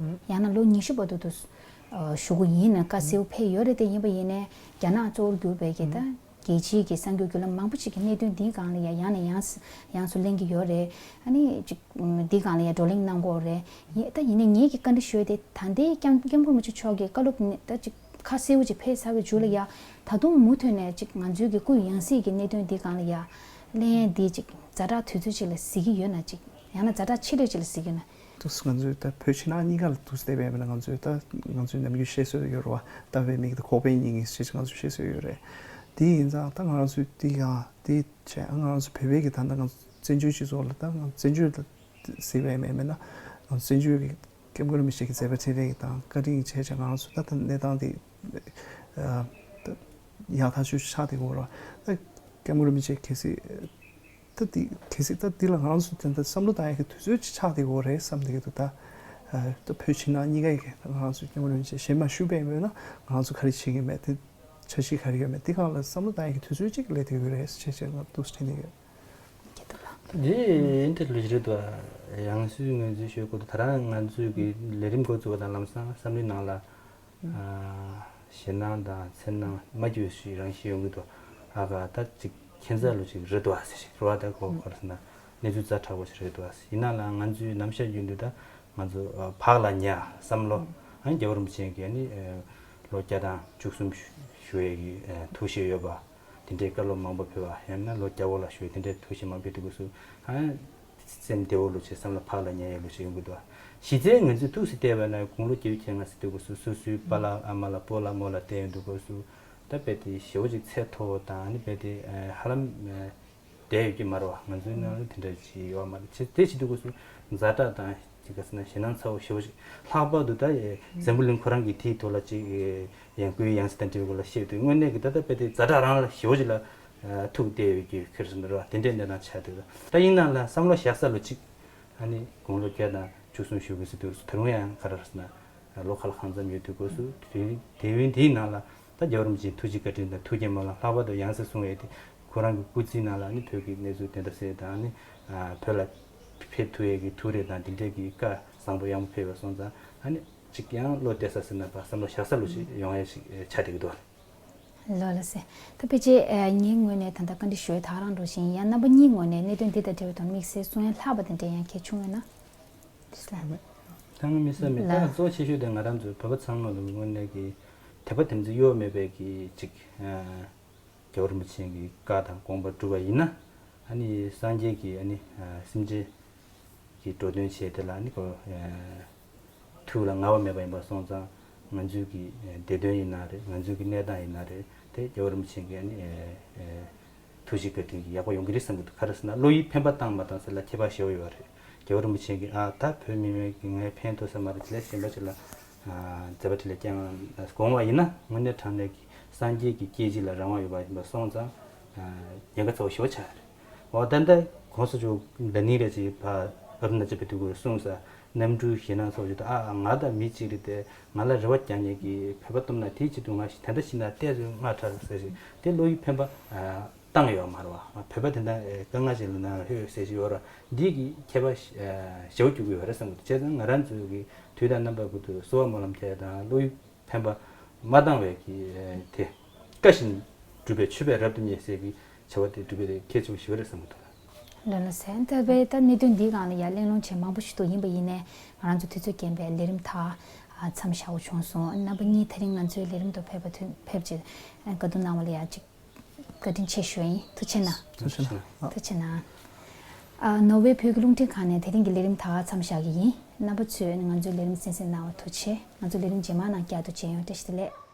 ཡང་ན་ལོ་ཉི་ཤུ་བར་དུ་དུ་བཞུགས་གི་ཡིན་ན་བཀའ་གསལ་པོ་ཕེབས་ཡོད་རེད། དེ་ཡིན་པ་ཡིན་ནའི་རྒྱ་ནག་གཙོ་བོར་གྱུར་པའི་གི་ད་ རྒྱལ་སྤྱིའི་གི་གསར་འགྱུར་བརྒྱུད་ལམ་མང་པོ་ཅིག་གི་གནད་དོན་འདིའི་སྒང་ལ་ཡ་ཡང་ནས་ཡང་ཡང་སུ་གླེང་གི་ཡོད་རེད། ཨ་ནི་ཅིག་འདིའི་སྒང་ལ་ཡ་བགྲོ་གླེང་གནང་དགོས་རེད། ཡ་ད་ཡིན་ནའི་ངེད་ཀྱི་བཀའ་འདྲི་ཞུ་ཡ་དེ་ད་ལྟའི་སྐྱབས་སྐྱབས་མགོན་རིན་པོ་ཆེ་མཆོག་གི་བཀའ་སློབ་ནི་ད་ཅིག་ཁ་གསལ་པོ་ཅིག་ཕེབས་ཚར་བའི་མཇུག་ལ་ཡ་ད་དུང་མུ་མཐུད་ནས་ཅིག་ང་ཚོའི་གི་སྐུ་ཡང་སྲིད་ཀྱི་གནད་དོན་འདིའི་སྒང་ལ་ཡ་གླེང་ཡ་འདི་ཅིག་ཛ་དྲག་དུས་ཚོད་ཅིག་ལ་གཟིགས་ཀྱི་ཡོད་ན་ཅིག་ཡང་ན་ཛ་དྲག་ཆེ་ལོས་ཅིག་ལ་གཟིགས་ཀྱི་ཡོད་ན། དུས་ང་ཚོས་ད་བོད་ཕྱི་ནང་གཉིས་ཀ་ལ་དུས་བལྟས་པས་མིན་ན། ང་ཚོས་ད་ང་ཚོའི་ནམ་རྒྱུན་བཤད་སྲོལ་ཡོད་རེད་བ། ལྟ་བའི་མིག་དང་ཁོག་པའི་སྙིང་ཞེས་ང་ཚོས་བཤད་སྲོལ་ཡོད་རེད། དེ་ཡིན་ཙང་ད་ང་རང་ཚོས་དེ་ཡང་དེ་བྱས་ང་རང་ཚོ་བོད་པའི་གི་ད་ལྟ་ང་ཚོ་བཙན་བྱོལ་སྤྱི་ཚོགས་ལ་ད་ང་ཚོ་བཙན་བྱོལ་ལ་གཟིགས་པས་མིན་ན། ང་ཚོ་བཙན་བྱོལ་གི་སྐྱབས་མགོན་རིན་པོ་ཆེ་གི་མཛད་པ་འཕྲིན་ལས་དང་བཀའ་དྲིན་བྱས་བྱས་ང་རང་ཚོ་ད་ད་གནས་སྟངས་དེ་ཡག་ཐག་ཆོད་ཆགས་བསྡད་ཀྱི་ཡོད་རེད་བ། ད་སྐྱབས་མགོན་རིན་པོ་ཆེ་གལ་སྲིད་ད་དེ་གལ་སྲིད་ད་དེ་ལ་ང་རང་ཚོ་དེ་འདྲ་བསམ་བློ་བཏང་ཡག་གི་དུས་ཚོད་ཅིག་ཆགས་བསྡད་ཡོད་རེད་བསམ་བསྡད་ཀྱི་འདུག་ད་ཨ་ད་བོད་ཕྱི་ནང་གཉིས་ཀ་ཡི་གི་ང་རང་ཚོ་སྐྱབས་མགོན་རིན་པོ་ཆེ་ཞལ་མ་བཞུགས་པའི་མོད་ན་ང་རང་ཚོ་ག་རེ་བྱེད་ཀྱི་མེད། དེ་འཆར་གཞི་ག་རེ་ཡོད་མེད་དེ་སྒང་ལ་བསམ་བློ་བཏང་ཡག་གི་དུས་ཚོད་ཅིག་སླེབས་བསྡད་ཡོད་རེད་ཅེས་ཅེས་ང་ཏོག་ཙམ་དྲན་གྱི་ཡོད། འདི་འདི་ལོ་རེད་དོ། ཡང་སུས་ངོས་འཛིན་ཞུ་དགོས་དོ། ད་རང་ང་ཚོའི་གི་ལས་རིམ་འགོ་བཙུགས་པ་དང་ལམ་སང་བསམ་བློའི་ནང་ལ། ཨ། ཞེད་སྣང་དང་འཚེར་སྣང་མ་སྐྱེས་ཤིག་རང་བཞིན་ཡོང་གི་འདུག་ཨ་ཁ་ད་ཅིག་ཁྱད་མཚར་ལོ་ཅིག་རེད་འདུག་ཨ་ཟེར་ཞིག་རེད་བ། ད་གོ་གོ་རེད་ཟེར་ན་གནས་ཚུལ་ཛ་དྲག་པོ་ཞིག་རེད་འདུག་ཨ་ཟེར། ཡིན་ན་ལ་ང་ཚོའི་ནམ་ཞག་རྒྱུན་དུ་ད་ང་ཚོ་ཨ་བག་ལ་ཉལ་བསམ་བློ་ཨ་རྒྱལ་བ་རིན་པོ་ཆེ་གིས་ནི་ཨ་ལོ་བརྒྱ་དང་བཅུ་གསུམ་བཞུགས་ཡས་ཀྱི་ཨ་ཐུགས་བཞེད་ཡོད་པ། དེ་འདྲའི་བཀའ་སློབ་མང་པོ་ཕེབས་པ། ཡང་ན་ལོ་བརྒྱ་འཁོར་ལ་བཞུགས་དེ་འདྲའི་ཐུགས་བཞེད་མང་པོ་ཕེབས་དུས་སྐབས་སུ་ཨ། སེམས་བདེ་བོ་ལོ་ཆེ་བསམ་བློ་བག་ལ་ཉལ་ཡས་ལོ་ཆེ་ཡོང་གི་འདུག་གཞི་རྩའི་ང་ཚོས་ཐུགས་སུ་བལྟས་པ་ན་དགུང་ལོ་བརྒྱད་ཅུ་གྱ་ལྔ་ཟེར་དུས་སྐབས་སུ་སོ་སོའི་པཱ་ལགས་ཨ་མ་ལགས་སྤོ་ལགས་རྨོ་ལགས་བལྟས་ཡོང་དུས་སྐབས་སུ་ད་དཔེ་དེ་ཞེ་བོ་ཅིག་ཚད་མཐོ་བོ་དང་ཨ་ནི་དཔེ་དེ་ཧ་ལམ་བསྡད་ཡོད་ཀྱི་མ་རེད་བ། ང་ཚོའི་ནང་ལ་དེ་འདྲ་ཅིག་ཡོད་མ་རེད། ཅེས་དེ་བྱེད་དུས་སྐབས་སུ་ཛ་དྲག་དང་ཅིག་ག་ཟེར་ན་ཞེད་སྣང་ཚ་བོ་ཞེ་བོ་ཅིག་ལྷག་པར་དུ་ད་འཛམ་བུ་གླིང་ཁོ་རང་གི་དེའི་ཐོག་ལ་ཅིག་ཡང་སྐུའི་ཡང་སྲིད་དང་འབྲེལ་བའི་སྐོར་ལ་བཤད་དུས་དངོས་གནས་ཀྱི་ད་ལྟ་དཔེ་དེ་ཛ་དྲག་རང་ལ་ཞེ་བོ་ཅིག་ལ་ཐུག་བསྡད་ཡོད་ཀྱི་ཁེར་སོང་རེད་བ། དེ་འདྲའི་གནས་སྟངས་ཆགས་འདུག་ད་ཡིན་ན་ལ་བསམ་བློ་བཞག་ས་ལོ་གཅིག་ཨ་ནི་དགུང་ལོ་བརྒྱ་དང་བཅུ་གསུམ་བཞུགས་ཀྱི་ཟེར་དུས་ད་རུང་ཡང་ག་རེ་རེད་ཟེར་ན་ལོ་ཁ་ལ་གང་འཚམ་ཡོད་དུས་སྐབས་སུ་དུས་དེ་ཡུན་དེའི་ནང་ལ་ད་རྒྱལ་བ་རིན་པོ་ཆེའི་ཐུགས་རྗེ་བཀའ་དྲིན་དང་ཐུགས་བསྐྱེད་སྨོན་ལམ། ལྷག་པར་དུ་ཡང་སྲིད་སྲུང་བའི་དེ་ཁོ་རང་གི་སྐུ་ཚེའི་ནང་ལ་ཨ་ནི་བོད་ཀྱི་གནས་ཚུལ་དེ་འདྲ་སེལ་དང་ཨ་ནི་བོད་ལ་ཕེབས་ཐུབ་ཡས་ཀྱི་ཐུགས་རེ་དང་དེ་འདྲའི་གི་བཀའ་བཟང་པོ་ཡག་པོ་ཕེབས་པ་སོང་ཙང་ཨ་ནི་ཅིག་ཡང་བློ་གཏད་ས་ཟེར་ན་བ་བསམ་བློ་བཞག་ས་ལོ་ཞིག་ཡོང་ཡས་ཤིག་ཆགས་བསྡད་ཀྱི་འདུག་ལགས་ལགས་སེ། ད་ཕལ་ཆེར་ངའི་ངོས་ནས་ད་ལྟ་བཀའ་འདྲི་ཞུ་ཡས་ད་ག་རང་འགྲོ་བཞིན། ཡང་རྣམ་པ་གཉིས་ངོས་ནས་གནད་དོན་འདི་དང་འབྲེལ་བའི་ཐོག་དམིགས་བསལ་གསུང་ཡ་ལྷག་པ་དང་འབྲེལ་ཡང་གལ་བྱུང་ཡོད་ན། ད་ང་དམིགས་བསལ་མེད། ད་ལགས། གཙོ་ཆེ་ཤོས་དེ་ང་རང་ཚོའི་བོད་པ་ཚང་མ་ལ་དངོས་གནས་ཀྱི་དད་པ་དམ་ཚིག་གཡོ་མེད་པའི་གི་ཅིག་རྒྱལ་བ་རིན་པོ་ཆེ་གི་བཀའ་དང་དགོངས་པ་བསྒྲུབས་པ་ཡིན་ན། ཨ་ནི་སངས་རྒྱས་ཀྱི་ཨ་ནི་སེམས་ཅན་གྱི་འགྲོ་དོན་བྱས་དེ་ལ་ཨ་ནི་ཁོ་ཐུགས་ལ་ངལ་བ་མེད་པ་ཡིན་པ་སོང་ཙང་ང་ཚོའི་གི་བདེ་དོན་ཡིན་ན་རེད། ང་ཚོའི་གི་གནས་སྟངས་ཡིན་ན་རེད། དེ་རྒྱལ་བ་རིན་པོ་ཆེ་གི་ཨ་ནི་ཐུགས་རྗེ་བཀའ་དྲིན་གྱིས་ཡག་པོ་ཡོང་གི་རེད་བསམ་གྱི་འདུག་ག་རེ་ཟེར་ན་བློ་ཡིས་ཕན་པ་བཏང་མ་བཏང་ཟེར་ལ་ཁྱད་པར་ཞེ་པོ་ཡོད་རེད། རྒྱལ་བ་རིན་པོ་ཆེ་གིས་ཨ་ད་བོད་མི་མང་གི་ངས་ཕན་ཐོགས་ས་མ་རེད་དེ་ལས་གཞན་པ་ཅིག་ལ་མཛད་པ་འཕྲིན་ལས་བསྐྱངས་དགོངས་པ་ཡིན་ན་དངོས་གནས་དྲང་གནས་ཀྱི་སངས་རྒྱས་ཀྱི་སྐྱེ་འཇིག་ལ་རང་དབང་ཡོད་པ་ཡིན་པ་སོང་ཙང་ཉེན་ཁ་ཚ་བོ་ཞེ་པོ་ཆགས་རེད། འོ་ད་ལྟ་གོང་ས་མཆོག་ཟླ་ཉིན་རེ་ཅིག་ཕ་ཨ་རུ་ན་ཅལ་བོད་དུ་གུ་རུ་གསུངས་ས་གནམ་གྲུའི་ཞེད་སྣང་ཚོགས་ཀྱི་ད་ཨ་ང་ད་མི་གཅིག་རེད་དེ་ང་ལ་རེ་བ་རྒྱག་མཁན་གྱི་བོད་པ་སྟོབས་ན་དེའི་ཆེད་དུ་ང་ཞིག་ད་ལྟ་ཤི་ན་ལྟས་ཚོད་སྔ་དྲགས་ཟེར་ཞིག་དེ་བློ་ཡིས་ཕན་པ་བཏང་ཡོད་མ་རེད་བ། བོད་པ་དེ་འདྲ་དཀའ་ངལ་ཞིག་ལ་ན་ཧོད་ཟེར་ཞིག་ཡོད་ར་འདི་གི་ཁྱད་པར་ཞེ་པོ་རྒྱུག་གི་ཡོད་རེད་བསམ་གི་འདུག་བྱས་ཙང་ང་རང་ཚོའི་གི་དུས་དང་རྣམ་པ་ཀུན་ཏུ་གསོལ་བ་སྨོན་ལམ་རྒྱག་ཡ་དང་བློ་ཡིས་ཕན་པ་མ་བཏང་བའི་གི་དེ་བཀའ་བཞིན་སྒྲུབ་པའི་མཆོད་པས་རབ་ཏུ་མཉེས་ཟེར་གི་བྱ་བ་དེ་སྒྲུབ་པའི་གལ་ཆེན་པོ་ཞིག་རེད་བསམ་གི་འདུག་ལགས་ལགས་སེ། ད་བའི་ད་གནད་དོན་འདིའི་སྒང་ལ་ཡ་གླེང་སློང་བྱས་མང་པོ་ཞིག་འདུག་ཡིན་པ་ཡིན་ནའི་ང་རང་ཚོ་དུས་ཚོད་རྐྱེན་པས་ལས་རིམ་ད་མཚམས་བཞག་དགོས་བྱུང་སོང་། རྣམ་པ་གཉིས་དེ་རིང་ང་ཚོའི་ལས་རིམ་དུ་ཕེབས་པ་དུས་ཕེབས་ཀྱི་བཀའ་བསྡུར་གནང་བ་ལ་ཡ་ཅིག་བཀའ་དྲིན་ཆེ་ཞུ་ཡ་ཡིན། ཐུགས་རྗེ་གནང་། ཐུགས་རྗེ་གནང་། ཐུགས་རྗེ་གནང་། ཨ། ནོར་ཝེ་བོད་ཀྱི་རླུང་འཕྲིན་ཁང་ནས་དེ་རིང་གི་ལས་རིམ་ད་ག་མཚམས་བཞག་གི་ཡིན། རྣམ་པ་ཚོས་ང་ཚོའི་ལས་རིམ་གསན་གཟིགས་གནང་བར་ཐུགས་རྗེ་ཆེ། ང་ཚོ་ལས་རིམ་རྗེས་མའི་ནང་བསྐྱར་དུ་མཇལ་ཡོང་། བཀྲ་ཤིས་བདེ་ལེགས།